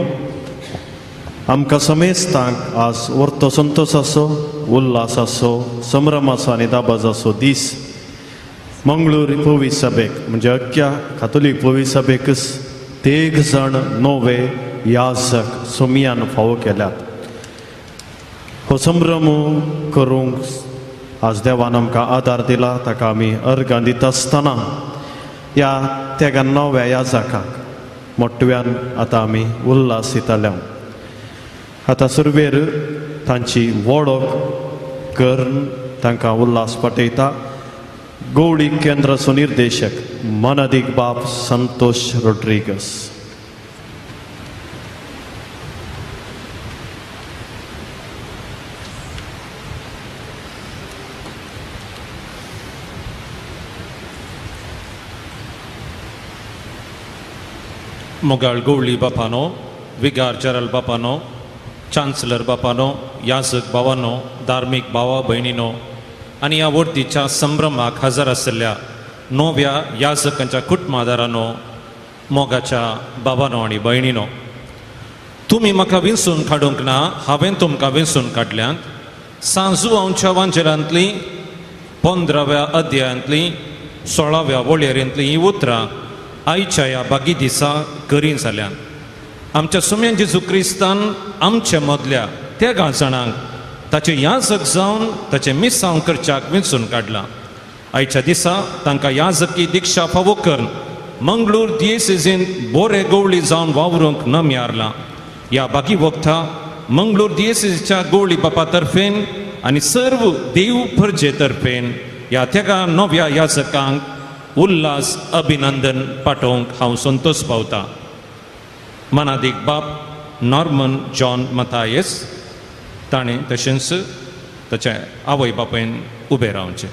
आमकां समेस्तांक आज वर्तो संतोष आसो, उल्हास आसो, संभ्रम आसो आनी दाबाज आसो दीस मंगळूर पवी सभेक म्हणजे अख्ख्या कातोलीक पवी सभेकच तेग जाण नवे याजक सोमियान फावो केल्यात. हो संभ्रम करूंक आज देवान आमकां आदार दिला, ताका आमी अर्गां दिता आसतना ह्या तेगा नव्या याजकाक मोटव्यान आतां आमी उल्हास दिताले. आतां सुरवेर तांची वळख करून तांकां उल्हास पाठयता गौडी केंद्राचो निर्देशक मनादीक बाप संतोष रोड्रिगस. मोगाळ गवळी बापानो, विगार जनरल बापानो, चान्सलर बापानो, याजक भावानो, धार्मीक भावा भयणीनो आनी ह्या वर्दीच्या संभ्रमाक हजर आशिल्ल्या नव्या याजकांच्या कुटुंबादारानो, मोगाच्या बाबानो आनी भयणीनो, तुमी म्हाका विंचून काडूंक ना, हांवें तुमकां विंचून काडल्यांत. सांजुआंवच्या वांजेलांतली 15व्या अध्यायांतली 16व्या वळेरेंतली हीं उतरां आयच्या ह्या बागी दिसा करी जाल्यान. आमच्या सुम्यान जेजू क्रिस्तान आमच्या मदल्या तेगां जाणांक ताचें याजक जावन ताचें मिसांव करच्याक वेंचून काडलां. आयच्या दिसा तांकां याजकी दिक्षा फावो करून मंगळूर दियेसेजींत बोरे गवळी जावन वावरूंक नम्यारलां. ह्या बाकी वखता मंगळूर दियेसेजीच्या गवळी बापा तर्फेन आनी सर्व देव परजे तर्फेन ह्या तेगा नव्या याजकांक उल्हास अभिनंदन पाठोवंक हांव संतोश पावता. मनादीक बाप नॉर्मन जॉन मथायस ताणें तशेंच ताच्या आवय बापायन उबें रावचें.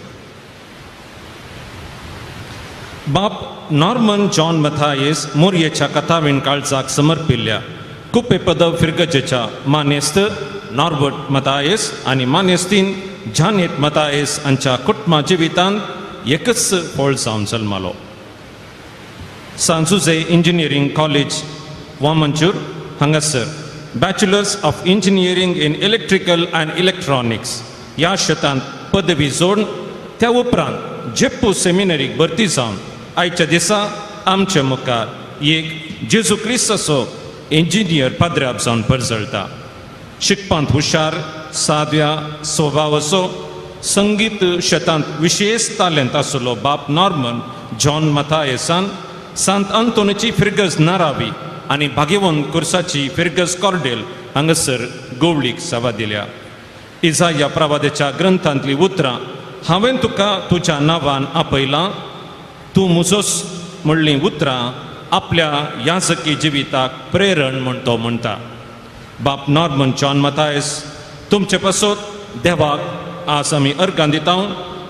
बाप नॉर्मन जॉन मथायस मोरयेच्या कथावीण काळजाक समर्पिल्ल्या कुप्पे पदव फिरगजेच्या मानेस्त नॉर्बर्ट मथायस आनी मानेस्तीन जानेट मथायस हांच्या कुटुंबा जिवितांत एकच फळ जावन जल्मालो. सांजुजे इंजिनियरींग कॉलेज वामंजूर हांगासर bachelors of engineering in electrical and electronics ह्या शेतांत पदवी जोडून त्या उपरांत जेप्पू सेमिनरीक भरती जावन आयच्या दिसा आमच्या मुखार एक जेजू क्रिस्ताचो इंजिनियर पाद्र्याब जावन परजळटा. शिकपांत हुशार, साद्या स्वभावाचो, संगीत शेतांत विशेश तालेंत आशिल्लो बाप नॉर्मन जॉन मथायसान सांत अंतोनीची फिरगज नारावी आनी भागेवन कुर्साची फिरगज कॉर्डेल हांगासर गोवळीक सेवा दिल्या. इजाया प्रवादाच्या ग्रंथांतली उतरां हांवें तुका तुज्या नांवान आपयलां, तूं म्हजोच म्हणलीं उतरां आपल्या याजकी जिविताक प्रेरण म्हण तो म्हणटा. बाप नॉर्मन जॉन मथायस तुमचे पासत देवाक आज आमी अर्गां दिता,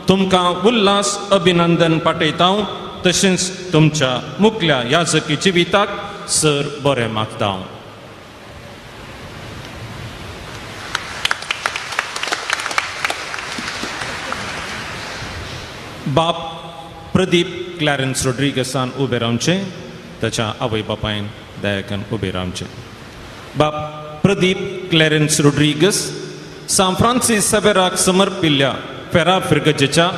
तुमकां उल्हास अभिनंदन पाठयता, तशेंच तुमच्या मुखल्या याजकी जिविताक सर बरें मागता. बाप प्रदीप क्लॅरन्स रोड्रिगसान उबें रावचें, ताच्या आवय बापायन दयाकन उबें रावचें. बाप प्रदीप क्लॅरन्स रोड्रिगस सांत फ्रांसीस सेवेराक समर्पिल्ल्या फेरा फिरगजेच्या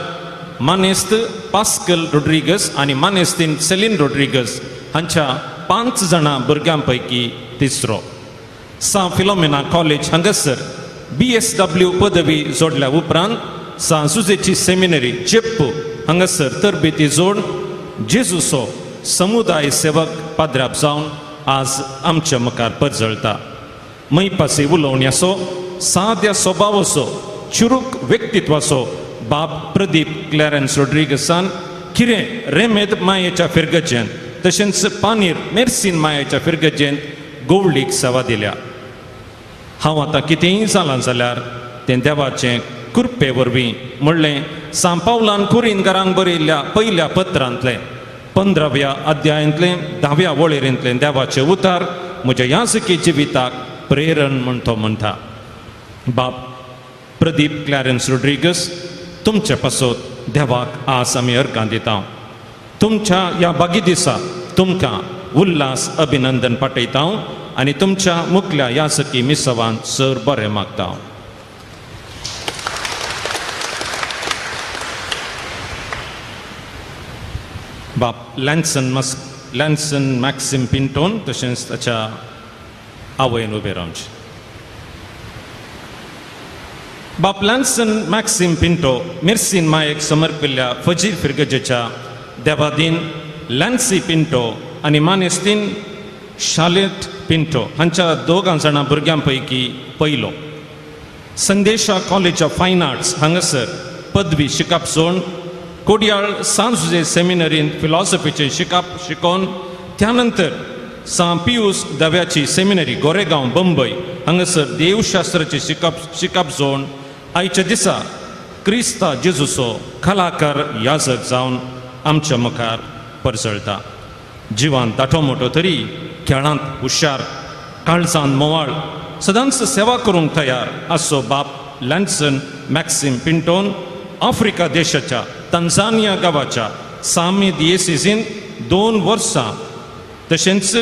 मानेस्त पास्कल रोड्रिगस आनी मानेस्तीन सेलीन रोड्रिगस हांच्या 5 जाणां भुरग्यां पैकी तिसरो. सांत फिलोमेना कॉलेज हांगासर BSW पदवी जोडल्या उपरांत सांत जुजेची सेमिनरी जेप्पू हांगासर तरबेती जोड जेजूचो समुदाय सेवक पाद्राप जावन आज आमच्या मुखार परजळटा. मैपासी उलोवण्याचो, साद्या स्वभावाचो, चुरूक व्यक्तित्वाचो बाप प्रदीप क्लॅरन्स रोड्रिगसान किरें रेमेद मायेच्या फिरगजेन तशेंच पानीर मेर्सीन मायेच्या फिरगजेन गोवळीक सेवा दिल्या. हांव आतां कितेंय जालां जाल्यार तें देवाचें कृपे वरवीं म्हणलें सांत पावलान कुरिनगरांक बरयल्ल्या पयल्या पत्रांतलें 15व्या अध्यायांतलें 10व्या वळेरेंतलें देवाचें उतार म्हज्या याजकी जिविताक प्रेरण म्हण तो म्हणटा. बाप प्रदीप क्लॅरन्स रोड्रिगस तुमचे पासत देवाक आज आमी अर्गां दिता. तुमच्या ह्या बागी दिसा तुमकां उल्हास अभिनंदन पाठयता आनी तुमच्या मुखल्या याजकी मिसवान सर बरें मागता. बाप लॅन्सन मॅक्सिम पिंटोन तशेंच ताच्या आवयन उबें रावचें. बाप लॅन्सन मॅक्सिम पिंटो मिर्सीन मायेक समर्पिल्ल्या फजीर फिरगजेच्या देवादीन लॅन्सी पिंटो आनी मानेस्तीन शालेट पिंटो हांच्या 2 जाणां भुरग्यां पैकी पयलो. Sandesha college of fine arts हांगासर पदवी शिकप सोडून कोडियाळ सांत जुजे सेमिनरींत फिलॉसॉफीचें शिकप शिकोवन त्या नंतर सांत पियूस दव्याची सेमिनरी गोरेगांव बंबय हांगासर देवशास्त्राचें शिकप जोडून आयच्या दिसा क्रिस्ता जेजूचो कलाकार याजक जावन आमच्या मुखार परजळटा. जिवान दाटो मोटो तरी खेळांत हुशार, काळजान मोवाळ, सदांच सेवा करूंक तयार असो बाप लॅन्सन मॅक्सिम पिंटोन आफ्रिका देशाच्या तंजानिया गांवाच्या सामी दियेसिजीन 2 वर्सां तशेंच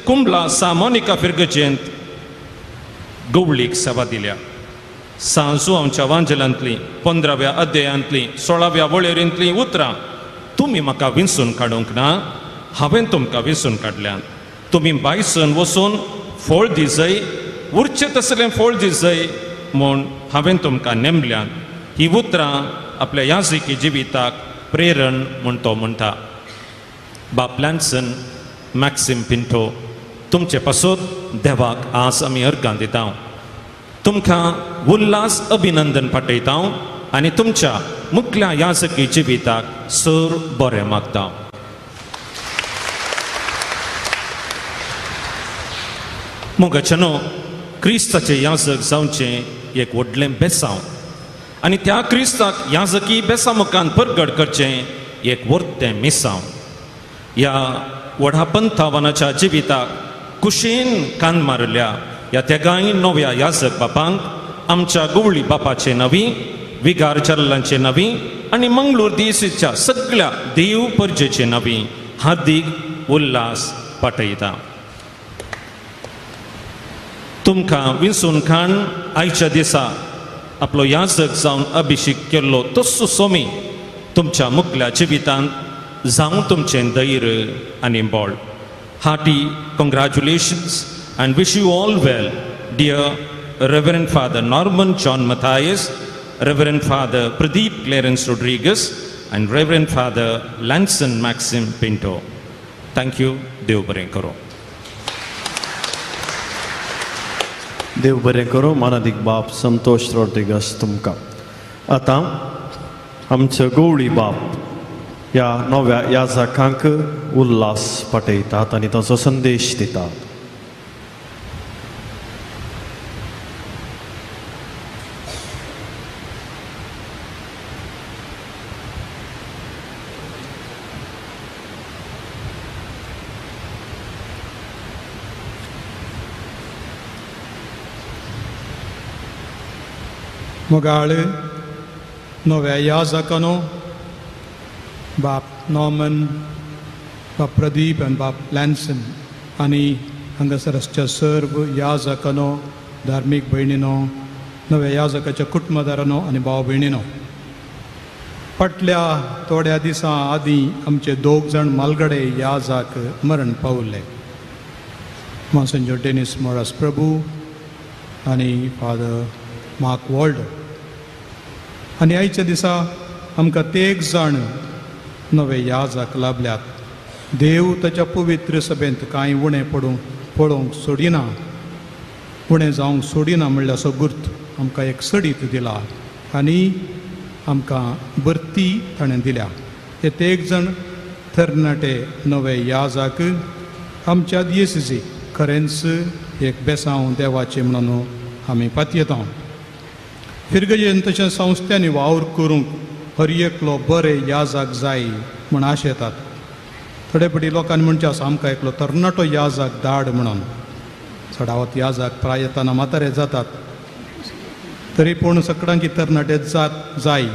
कुंबला सा मोनिका फिरगजेंत गवळीक सेवा दिल्या. सांजुआंवच्या वांजलांतलीं 15व्या अध्यायांतलीं 16व्या वळेरींतलीं उतरां तुमी म्हाका विंचून काडूंक ना, हांवें तुमकां विंचून काडल्यान. तुमी बायसून वचून फळ दिजय, उरचें तसलें फळ दिजय म्हूण हांवें तुमकां नेमल्यात. ही उतरां आपल्या याजकी जिविताक प्रेरण म्हूण तो म्हणटा. बाप लॅन्सन मॅक्सिम पिंटो, तुमचे पासत देवाक आज आमी अर्गां दिता, तुमकां उल्हास अभिनंदन पाठयता आनी तुमच्या मुखल्या याजकी जिविताक सर बरें मागता. मोगाच्यानो, क्रिस्ताचें याजक जावचें एक व्हडलें बेसांव आनी त्या क्रिस्ताक याजकी बेसा मुखान परगट करचें एक व्हडलें मिसांव. ह्या व्हडा पंथावनाच्या जिविताक कुशीन कान मारल्या ह्या तेगांय नव्या याजक बापांक आमच्या गुवळी बापाचे नवी, विगार चरलांचे नवी आनी मंगळूर दिसाच्या सगळ्या देव परजेचे नवी हार्दीक उल्हास पाठयता. तुमकां विंचून खाण आयच्या दिसा आपलो याजक जावन अभिषेक केल्लो तस्सो सोमी तुमच्या मुखल्या जिवितांत जावं तुमचें धैर्य आनी बळ. Hearty congratulations and wish you all well, dear Reverend Father Norman John Mathias, Reverend Father Pradeep Clarence Rodrigues and Reverend Father Lanson Maxim Pinto. Thank you. देव बरें करो. देव बरें करो. मानादीक बाप संतोष रोड्रिगस तुमकां. आतां आमचो गवळी बाप ह्या नव्या याजकांक उल्हास पाठयतात आनी ताचो संदेश दितात. मोगाळ नव्या याजकानो, बाप नॉर्मन, बाप प्रदीप आनी बाप लॅन्सन आनी हांगासर आसच्या सर्व याजकानो, धार्मीक भयणीनो, नव्या याजकाच्या कुटुंबदारानो आनी भाव भयणीनो, फाटल्या थोड्या दिसां आदीं आमचे दोग जाण मालगडे याजक मरण पावले, मासंजो डेनिस मोरास प्रभू आनी फादर मार्क वॉल्डो. आनी आयच्या दिसा आमकां तेग जाण नवे याजक लाभल्यात. देव ताच्या पवित्र सभेंत कांय उणें पडूंक पळोवंक सोडिना, उणें जावंक सोडिना म्हणल्यार असो गुर्त आमकां एक सडीत दिला आनी आमकां भरती ताणें दिल्या. हे तेग जाण तरणाटे नवे याजक आमच्या दियेसीक खरेंच एक बेसांव देवाचें म्हणून आमी पातयेता. फिरगजेन तशें संस्थ्यांनी वावर करूंक हर एकलो बरें याजक जाय म्हूण आश येतात. थोडे फावटी लोकांनी म्हणचें आसा आमकां एकलो तरणाटो याजक धाड म्हणून. चडावत याजक प्राय येताना म्हातारे जातात, तरी पूण सगळ्यांकी तरणाटे जात जाय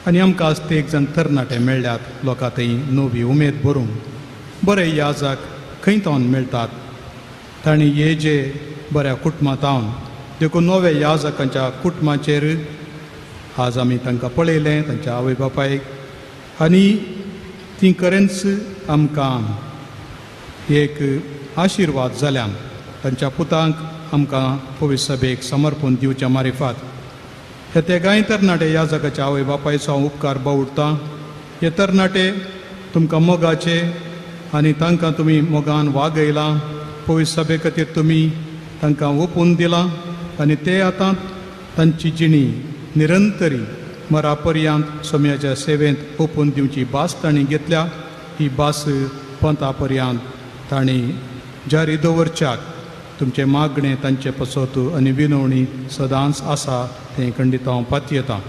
आनी आमकां आज ते एक जाण तरणाटे मेळ्ळ्यात. लोकां थंय नवी उमेद भरूंक बरे याजक खंय तावन मेळटात, तांणी हे जे बऱ्या कुटुंबां तावन. देखून नव्या याजकांच्या कुटुंबाचेर आज आमी तांकां पळयलें, तांच्या आवय बापायक, आनी ती खरेंच आमकां एक आशिर्वाद जाल्यान. तांच्या पुतांक आमकां पवित्र सभेक समर्पण दिवच्या मारिफात हे तेगांय तरणाटे याजकाच्या आवय बापायचो हांव उपकार बावुडटां. हे तरणाटे तुमकां मोगाचे आनी तांकां तुमी मोगान वागयलां, पवित्र सभे खातीर तुमी तांकां ओपून दिलां आनी ते आतां तांची जिणी निरंतरी मरा पर्यंत सोम्याच्या सेवेंत ओपून दिवची भास तांणी घेतल्या. ही भास पंथा पर्यंत तांणी जारी दवरच्याक तुमचें मागणें तांचे पसत आनी विनवणी सदांच आसा तें खंडीत हांव पातयेतां.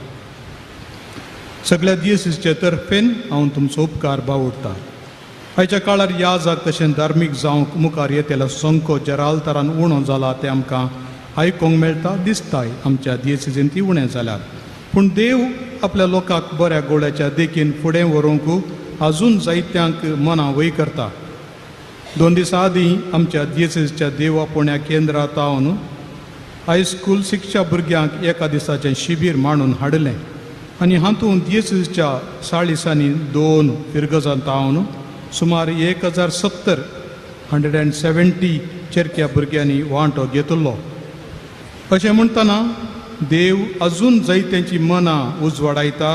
सगळ्या दियेसीचे तर्फेन हांव तुमचो उपकार बावुडटां. आयच्या काळार याजक तशें धार्मीक जावंक मुखार येतलो संको जरालतरान उणो जाला तें आमकां आयकूंक मेळटा, दिसताय. आमच्या दियेसीन ती उणें जाल्यात, पूण देव आपल्या लोकांक बऱ्या गोळ्याच्या देखीन फुडें व्हरूंक आजून जायत्यांक मनां वय करता. 2 दिसां आदीं आमच्या दियेसीच्या देवा पुण्या केंद्रांत हांव हायस्कूल शिक्षा भुरग्यांक एका दिसाचें शिबीर मांडून हाडलें आनी हातूंत दियेसीच्या साळिसांनी 2 फिरगजांत हांव सुमार 1070 170 चेरक्या भुरग्यांनी वांटो घेतिल्लो. अशें म्हणटना देव अजून जायत्यांची मनां उजवाडायता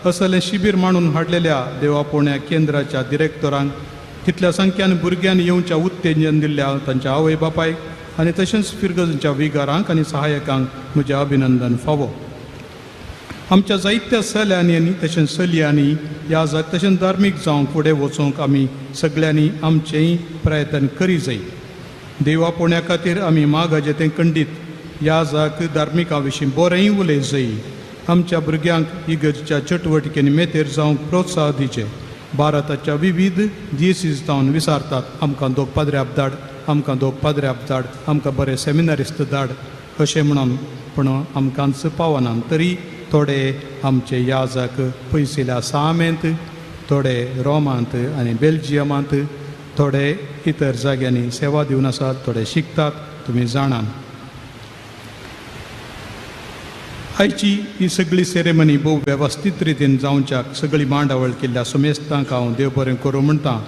असलें शिबीर मांडून हाडलेल्या देवापोण्या केंद्राच्या डिरेक्टरांक, तितल्या संख्यान भुरग्यांनी येवच्या उत्तेजन दिल्ल्या तांच्या आवय बापायक आनी तशेंच फिरगजांच्या विगारांक आनी सहायकांक म्हजें अभिनंदन फावो. आमच्या जायत्या चल्यांनी आनी तशेंच चलयांनी ह्या जात तशेंच धार्मीक जावंक फुडें वचूंक आमी सगळ्यांनी आमचेंय प्रयत्न करी जाय. देवा पोण्या खातीर आमी मागाचें तें खंडीत ह्या जाक धार्मिकां विशीं बरेंय उलय जाय. आमच्या भुरग्यांक इगर्जेच्या चटवटिकेन मेतेर जावंक प्रोत्साह दिवचें. भारताच्या विविध दियसीस जावन विसारतात आमकां दोग पाद्र्याप धाड, आमकां दोग पाद्र्याप धाड, आमकां बरें सेमिनारिस्त धाड अशें म्हणून, पूण आमकांच पावना. तरी थोडे आमचे याजक पयसिल्या सामेंत, थोडे रोमांत आनी बेल्जियमांत, थोडे इतर जाग्यांनी सेवा दिवन आसात, थोडे शिकतात, तुमी जाणात. आयची ही सगळी सेरेमनी भोव वेवस्थीत रितीन जावच्याक सगळी मांडावळ केल्ल्या सुमेस्तांक हांव देव बरें करूं म्हणटा.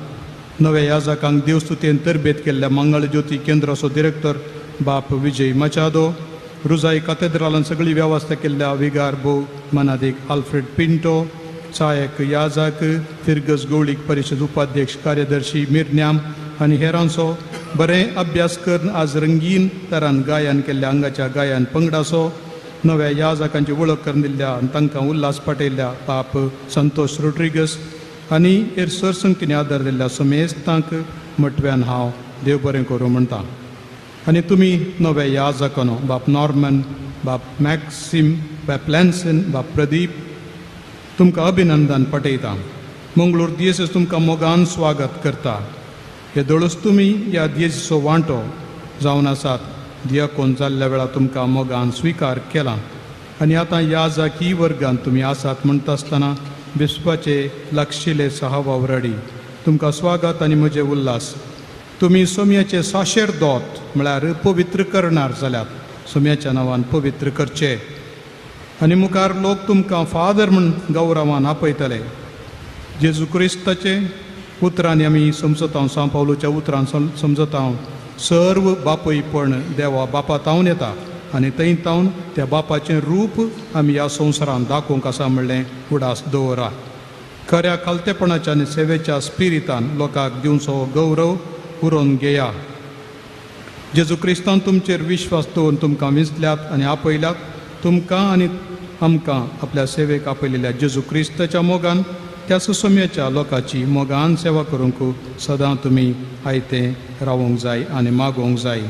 नव्या याजकांक देवस्तुतेन तरबेत केल्ल्या मंगळज्योती केंद्राचो डिरेक्टर बाप विजय मचादो, रुजाई कातेद्रालान सगळी वेवस्था केल्ल्या विगार भोव मनादीक आल्फ्रेड पिंटो, सहायक याजक फिरगज गौळीक परिशद उपाध्यक्ष कार्यदर्शी मिरन्याम आनी हेरांचो बरें अभ्यास करून आज रंगीन तरान गायन केल्ल्या हांगाच्या गायन पंगडाचो, नव्या याजकांची वळख करून दिल्ल्या आनी तांकां उल्हास पाटयल्ल्या बाप संतोष रोड्रिगस आनी हेर सरसंख्येन आदार दिल्ल्या समेस्तांक मटव्यान हांव देव बरें करूं म्हणटा. आनी तुमी नव्या याजकांनो बाप नॉर्मन, बाप मॅक्सिम, बाप लॅन्सन, बाप प्रदीप तुमकां अभिनंदन पटयता. मंगळूर दियेसीस तुमकां मोगान स्वागत करता. हे दळूस तुमी ह्या दियेसीचो वांटो जावन आसात. दियाकोन जाल्ल्या वेळार तुमकां मोगान स्विकार केला आनी आतां ह्या जाकी वर्गान तुमी आसात म्हणटा आसतना बिस्पाचे लागशिले सहावावराडी तुमकां स्वागत आनी म्हजें उल्हास. तुमी सोम्याचे साशेर दोत म्हळ्यार पवित्र करणार जाल्यात सोम्याच्या नांवान पवित्र करचे आनी मुखार लोक तुमकां फादर म्हूण गौरवान आपयतले. जेजू क्रिस्ताचे उतरांनी आमी समजता, सांव पावलूच्या उतरान समजता, सर्व बापयपण देवा बापा तावन येता आनी थंय तावन त्या बापाचें रूप आमी ह्या संवसारांत दाखोवंक आसा म्हणलें उडास दवरा. खऱ्या खालतेपणाच्या आनी सेवेच्या स्पिरितान लोकांक दिवचो गौरव उरोवन घेया. जेजू क्रिस्तान तुमचेर विश्वास दवरून तुमकां विंचल्यात आनी आपयल्यात. तुमकां आनी आमकां आपल्या सेवेक आपयलेल्या जेजू क्रिस्ताच्या मोगान त्या सुसम्याच्या लोकांची मोगान सेवा करूंक सदां तुमी आयते रावोंक जाय आनी मागोवंक जाय.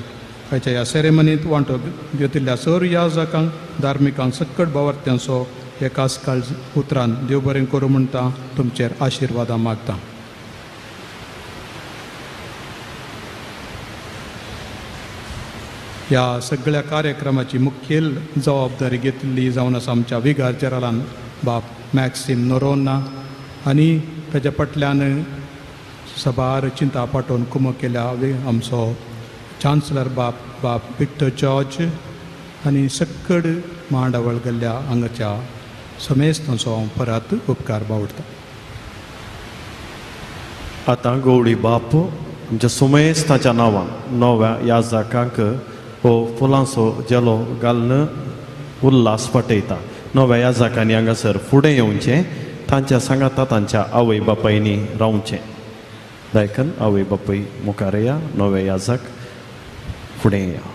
आयच्या ह्या सेरेमनींत वांटो घेतिल्ल्या सर याजकांक, धार्मिकांक, सक्कट भावार्थ्यांचो एकाच काळ उतरान देव बरें करूं म्हणटा, तुमचेर आशिर्वादां मागता. ह्या सगळ्या कार्यक्रमाची मुखेल जबाबदारी घेतिल्ली जावन आसा आमच्या विगार जेरालान बाप मॅक्सिम नोरोन्ना आनी ताच्या फाटल्यान सबार चिंता पाटोवन कुमक केल्या आमचो चान्सलर बाप बाप विक्टर जॉर्ज आनी सक्कड मांडावळ गेल्ल्या हांगाच्या समेस्तांचो हांव परत उपकार बावडटा. आतां गौडी बाप आमच्या सुमेस्ताच्या नांवान नव्या याजकांक हो फुलांचो जेलो घालून उल्हास पटयता. नव्या याजकांनी हांगासर फुडें येवचें, तांच्या सांगाता तांच्या आवय बापायनी रावचें. दायकन आवय बापूय मुखार या, नवे याजक फुडें या.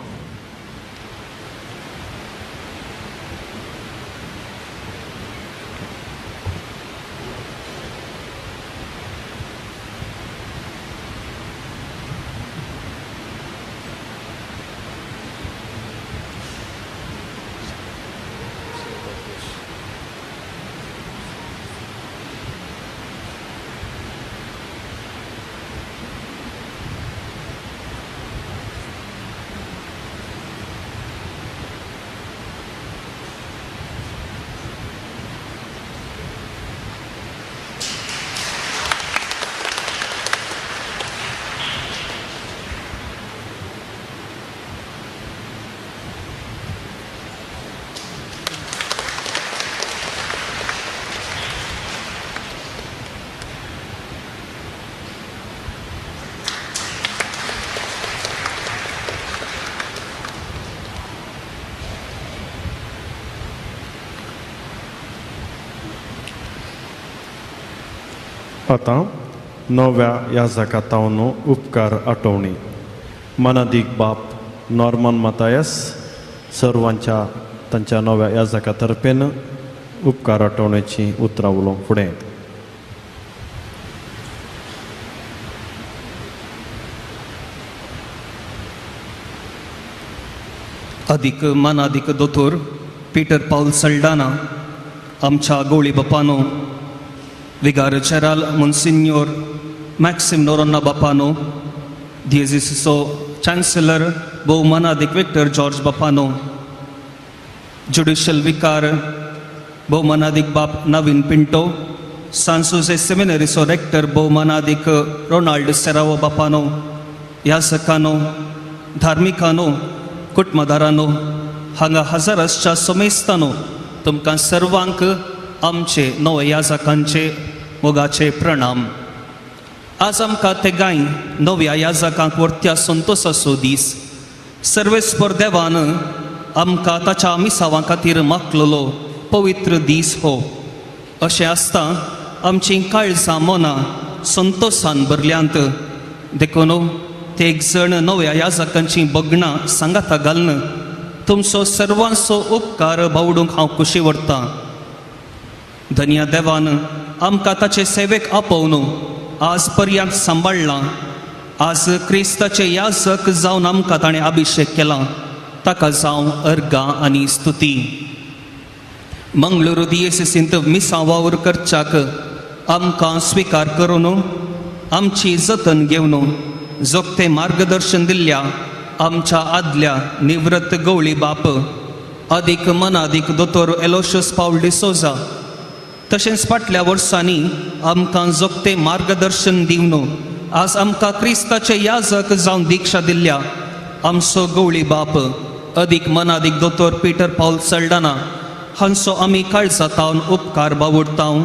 आतां नव्या याजका तावन उपकार आठवणी. मनादीक बाप नॉर्मन मातायस सर्वांच्या तांच्या नव्या याजका तर्फेन उपकार आठवण्याची उतरां उलोवंक फुडें. अदीक मानादीक दोतोर पीटर पावल सल्डाना, आमच्या गोळी बापानो, विगार जेराल मोन्सिन्योर मॅक्सिम नोरोन्ना बापानो, दियेजीसचो चान्सलर भोव मानादीक विक्टर जॉर्ज बापानो, ज्युडिशियल विकार भोव मानादीक बाप नवीन पिंटो, सांसोजे सेमिनरीचो रेक्टर भोव मानादीक रोनाल्ड सेरावो बापानो, याजकानो, धार्मिकानो, कुटुंबदारानो, हांगा हजारांच्या समेस्तानो, तुमकां सर्वांक आमचे नवे याजकांचे मोगाचे प्रणाम. आज आमकां तेगांय नव्या याजकांक व्हरत्या संतोसाचो दीस. सर्वेस्पर देवान आमकां ताच्या मिसावां खातीर मागलेलो पवित्र दीस हो. अशें आसता आमचीं काळजां मनां संतोसान भरल्यांत. देखून ते एक जण नव्या याजकांचीं बगणां सांगाता घालून तुमचो सर्वांचो उपकार बावडूंक हांव खुशी व्हरतां. धन्या देवान आमकां ताचे सेवेक आपोवन आज पर्यंत सांबाळ्ळां. आज क्रिस्ताचे याजक जावन आमकां ताणें अभिशेक केला, ताका जावं अर्गां आनी स्तुती. मंगळुरू दियेसींत मिसां वावर करच्याक आमकां स्विकार करून आमची जतन घेवन जोगतें मार्गदर्शन दिल्ल्या आमच्या आदल्या निवृत्त गवळी बाप अदीक मनादीक दोतोर एलोशियस पावल डिसोजा, तशेंच फाटल्या वर्सांनी आमकां जोगतें मार्गदर्शन दिवन आज आमकां क्रिस्ताचे याजक जावन दिक्षा दिल्ल्या आमचो गवळी बाप अदीक मनादीक दोतोर पीटर पावल सल्डाना हांचो आमी काळजातावन उपकार बावडताव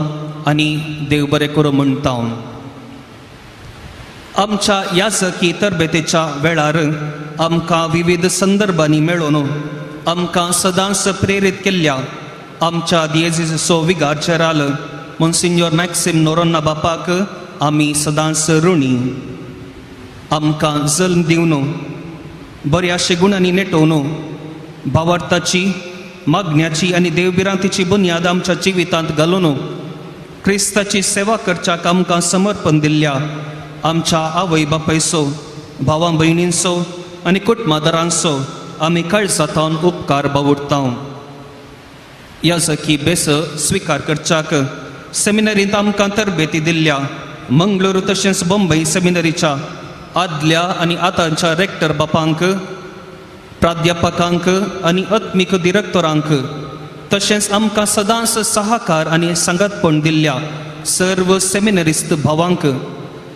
आनी देव बरें करूं म्हणटाव. आमच्या याजकी तरबेतेच्या वेळार आमकां विविध संदर्भांनी मेळोवन आमकां सदांच प्रेरीत केल्ल्या आमच्या दियेजीचो विगार जेराल मोन्सिन्योर मॅक्सिम नोरोन्ना बापाक आमी सदांच ऋणी. आमकां जल्म दिवन बऱ्याशे गुणांनी नेटोवन भावार्थाची, मागण्याची आनी देवभिरांतीची बुन्याद आमच्या जिवितांत घालून क्रिस्ताची सेवा करच्याक आमकां समर्पण दिल्ल्या आमच्या आवय बापायचो, भावां भयणींचो आनी कुटुंबादारांचो आमी काळजातावन उपकार बावडताव. याजकी बेस स्विकार करच्याक सेमिनरींत आमकां तरबेती दिल्ल्या मंगळूर तशेंच बॉम्बे सेमिनरीच्या आदल्या आनी आतांच्या रेक्टर बापांक, प्राध्यापकांक आनी आत्मीक डिरेक्टरांक तशेंच आमकां सदांच सहाकार आनी सांगातपण दिल्ल्या सर्व सेमिनरिस्त भावांक,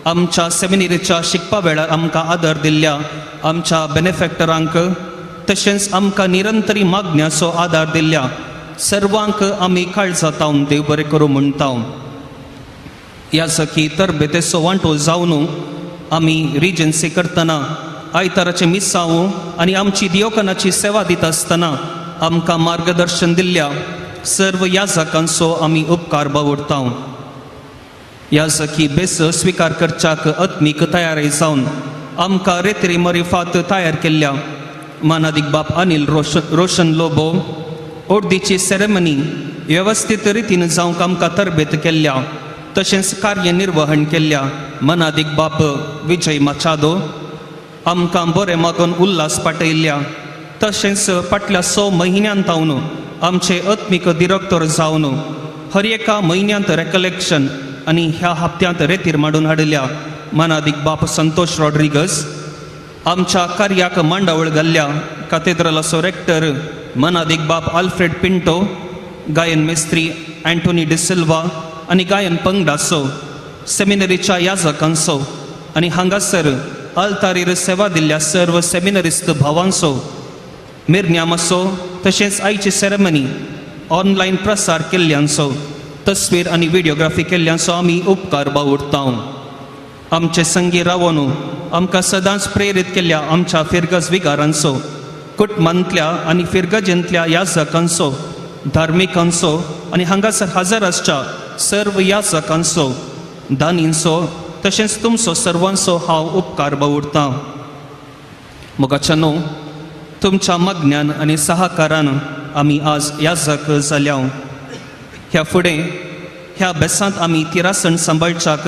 आमच्या सेमिनरीच्या शिकपा वेळार आमकां आदर दिल्ल्या आमच्या बेनेफॅक्टरांक तशेंच आमकां निरंतरी मागण्याचो आदार दिल्ल्या सर्वांक आमी काळजातावन देव बरें करूं म्हणटाव. याजकी तरबेतेचो वांटो जावन आमी रिजन्सी करतना आयताराचें मिसांव आनी आमची दियोकनाची सेवा दिता आसतना आमकां मार्गदर्शन दिल्ल्या सर्व याजकांचो आमी उपकार बावडताव. याजकी बेस स्विकार करच्याक आत्मीक तयारी जावन आमकां रेत्री मरिफात तयार केल्ल्या मानादीक बाप अनिल रोशन लोबो ओर्दीची सेरेमनी वेवस्थीत रितीन जावंक आमकां तरबेत केल्ल्या तशेंच कार्यनिर्वहण केल्ल्या मनादीक बाप विजय माचादो आमकां बरें मागून उल्हास पाटयल्ल्या तशेंच फाटल्या 6 म्हयन्यांत तावन आमचे आत्मीक डिरेक्टर जावन हर एका म्हयन्यांत रेकलेक्शन आनी ह्या हप्त्यांत रेतीर मांडून हाडल्या मनादीक बाप संतोष रॉड्रिगस आमच्या कार्याक मांडावळ घाल्ल्या कातेद्रलाचो रेक्टर मनादीक बाप आल्फ्रेड पिंटो, गायन मेस्त्री अँटोनी डिसिल्वा आनी गायन पंगडाचो, सेमिनरीच्या याजकांचो आनी हांगासर आल्तारीर सेवा दिल्ल्या सर्व सेमिनरिस्त भावांचो, मिरन्यामाचो तशेंच आयची सेरेमनी ऑनलायन प्रसार केल्ल्यांचो, तस्वीर आनी व्हिडियोग्राफी केल्ल्यांचो आमी उपकार बावडताव. आमचे संगी रावन आमकां सदांच प्रेरीत केल्ल्या आमच्या फिरगज विगारांचो, कुटुंबांतल्या आनी फिरगजेंतल्या याजकांचो, धार्मिकांचो आनी हांगासर हजर आसच्या सर्व याजकांचो दानींचो तशेंच तुमचो सर्वांचो हांव उपकार बावुरतां. मोगाच्यानो, तुमच्या मागण्यान आनी सहकारान आमी आज याजक जाल्या. ह्या फुडें ह्या बेसांत आमी तिरासण सांबाळच्याक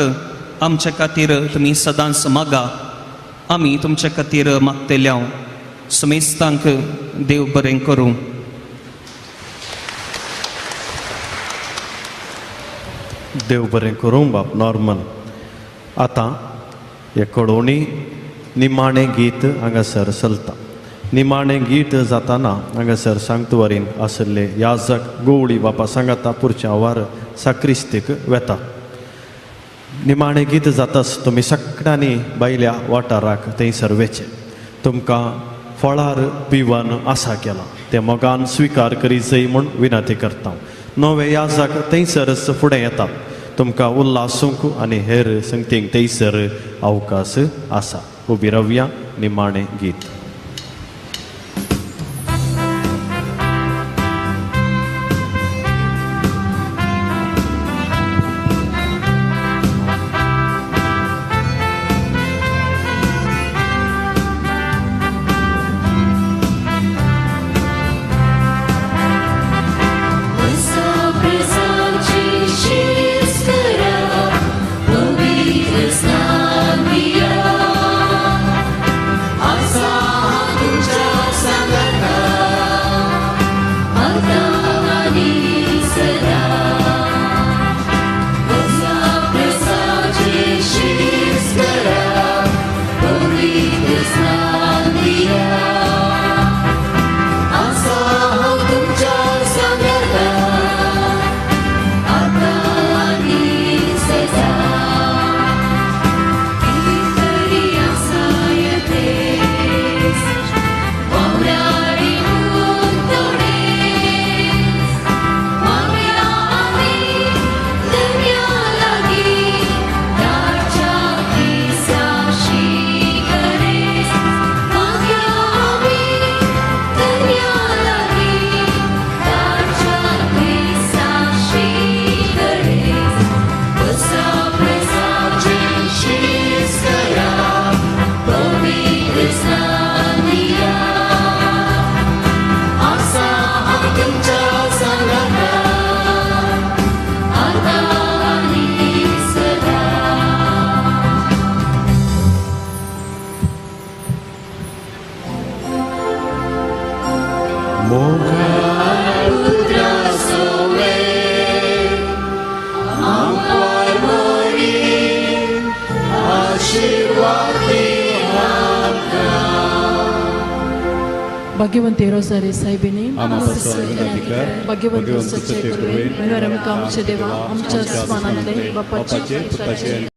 आमचे खातीर तुमी सदांच मागा, आमी तुमचे खातीर मागतल्या. समेस्तांक देव बरें करूं. देव बरें करूं बाप नॉर्मन. आतां हे कडोणी निमाणें गीत हांगासर चलता. निमाणें गीत जाताना हांगासर सांगतुवारीन आशिल्ले याजक गोवळी बापा सांगाता पुरच्या वार साक्रिस्तीक वेता. निमाणें गीत जाताच तुमी सगळ्यांनी बायल्या वाठाराक थंयसर वेचें. तुमकां फळार पिवन आसा केलां तें मोगान स्विकार करी जय म्हूण विनंती करता. नवे याजक थंयसरच फुडें येतात. तुमकां उल्हासूंक आनी हेर संगतींक थंयसर अवकाश आसा. उबी रावया, निमाणें गीत. भाग्यवंती रोजारी साहेबिनी, भाग्यवंत आमचे देवा, आमच्या स्मरणांतले बापाचे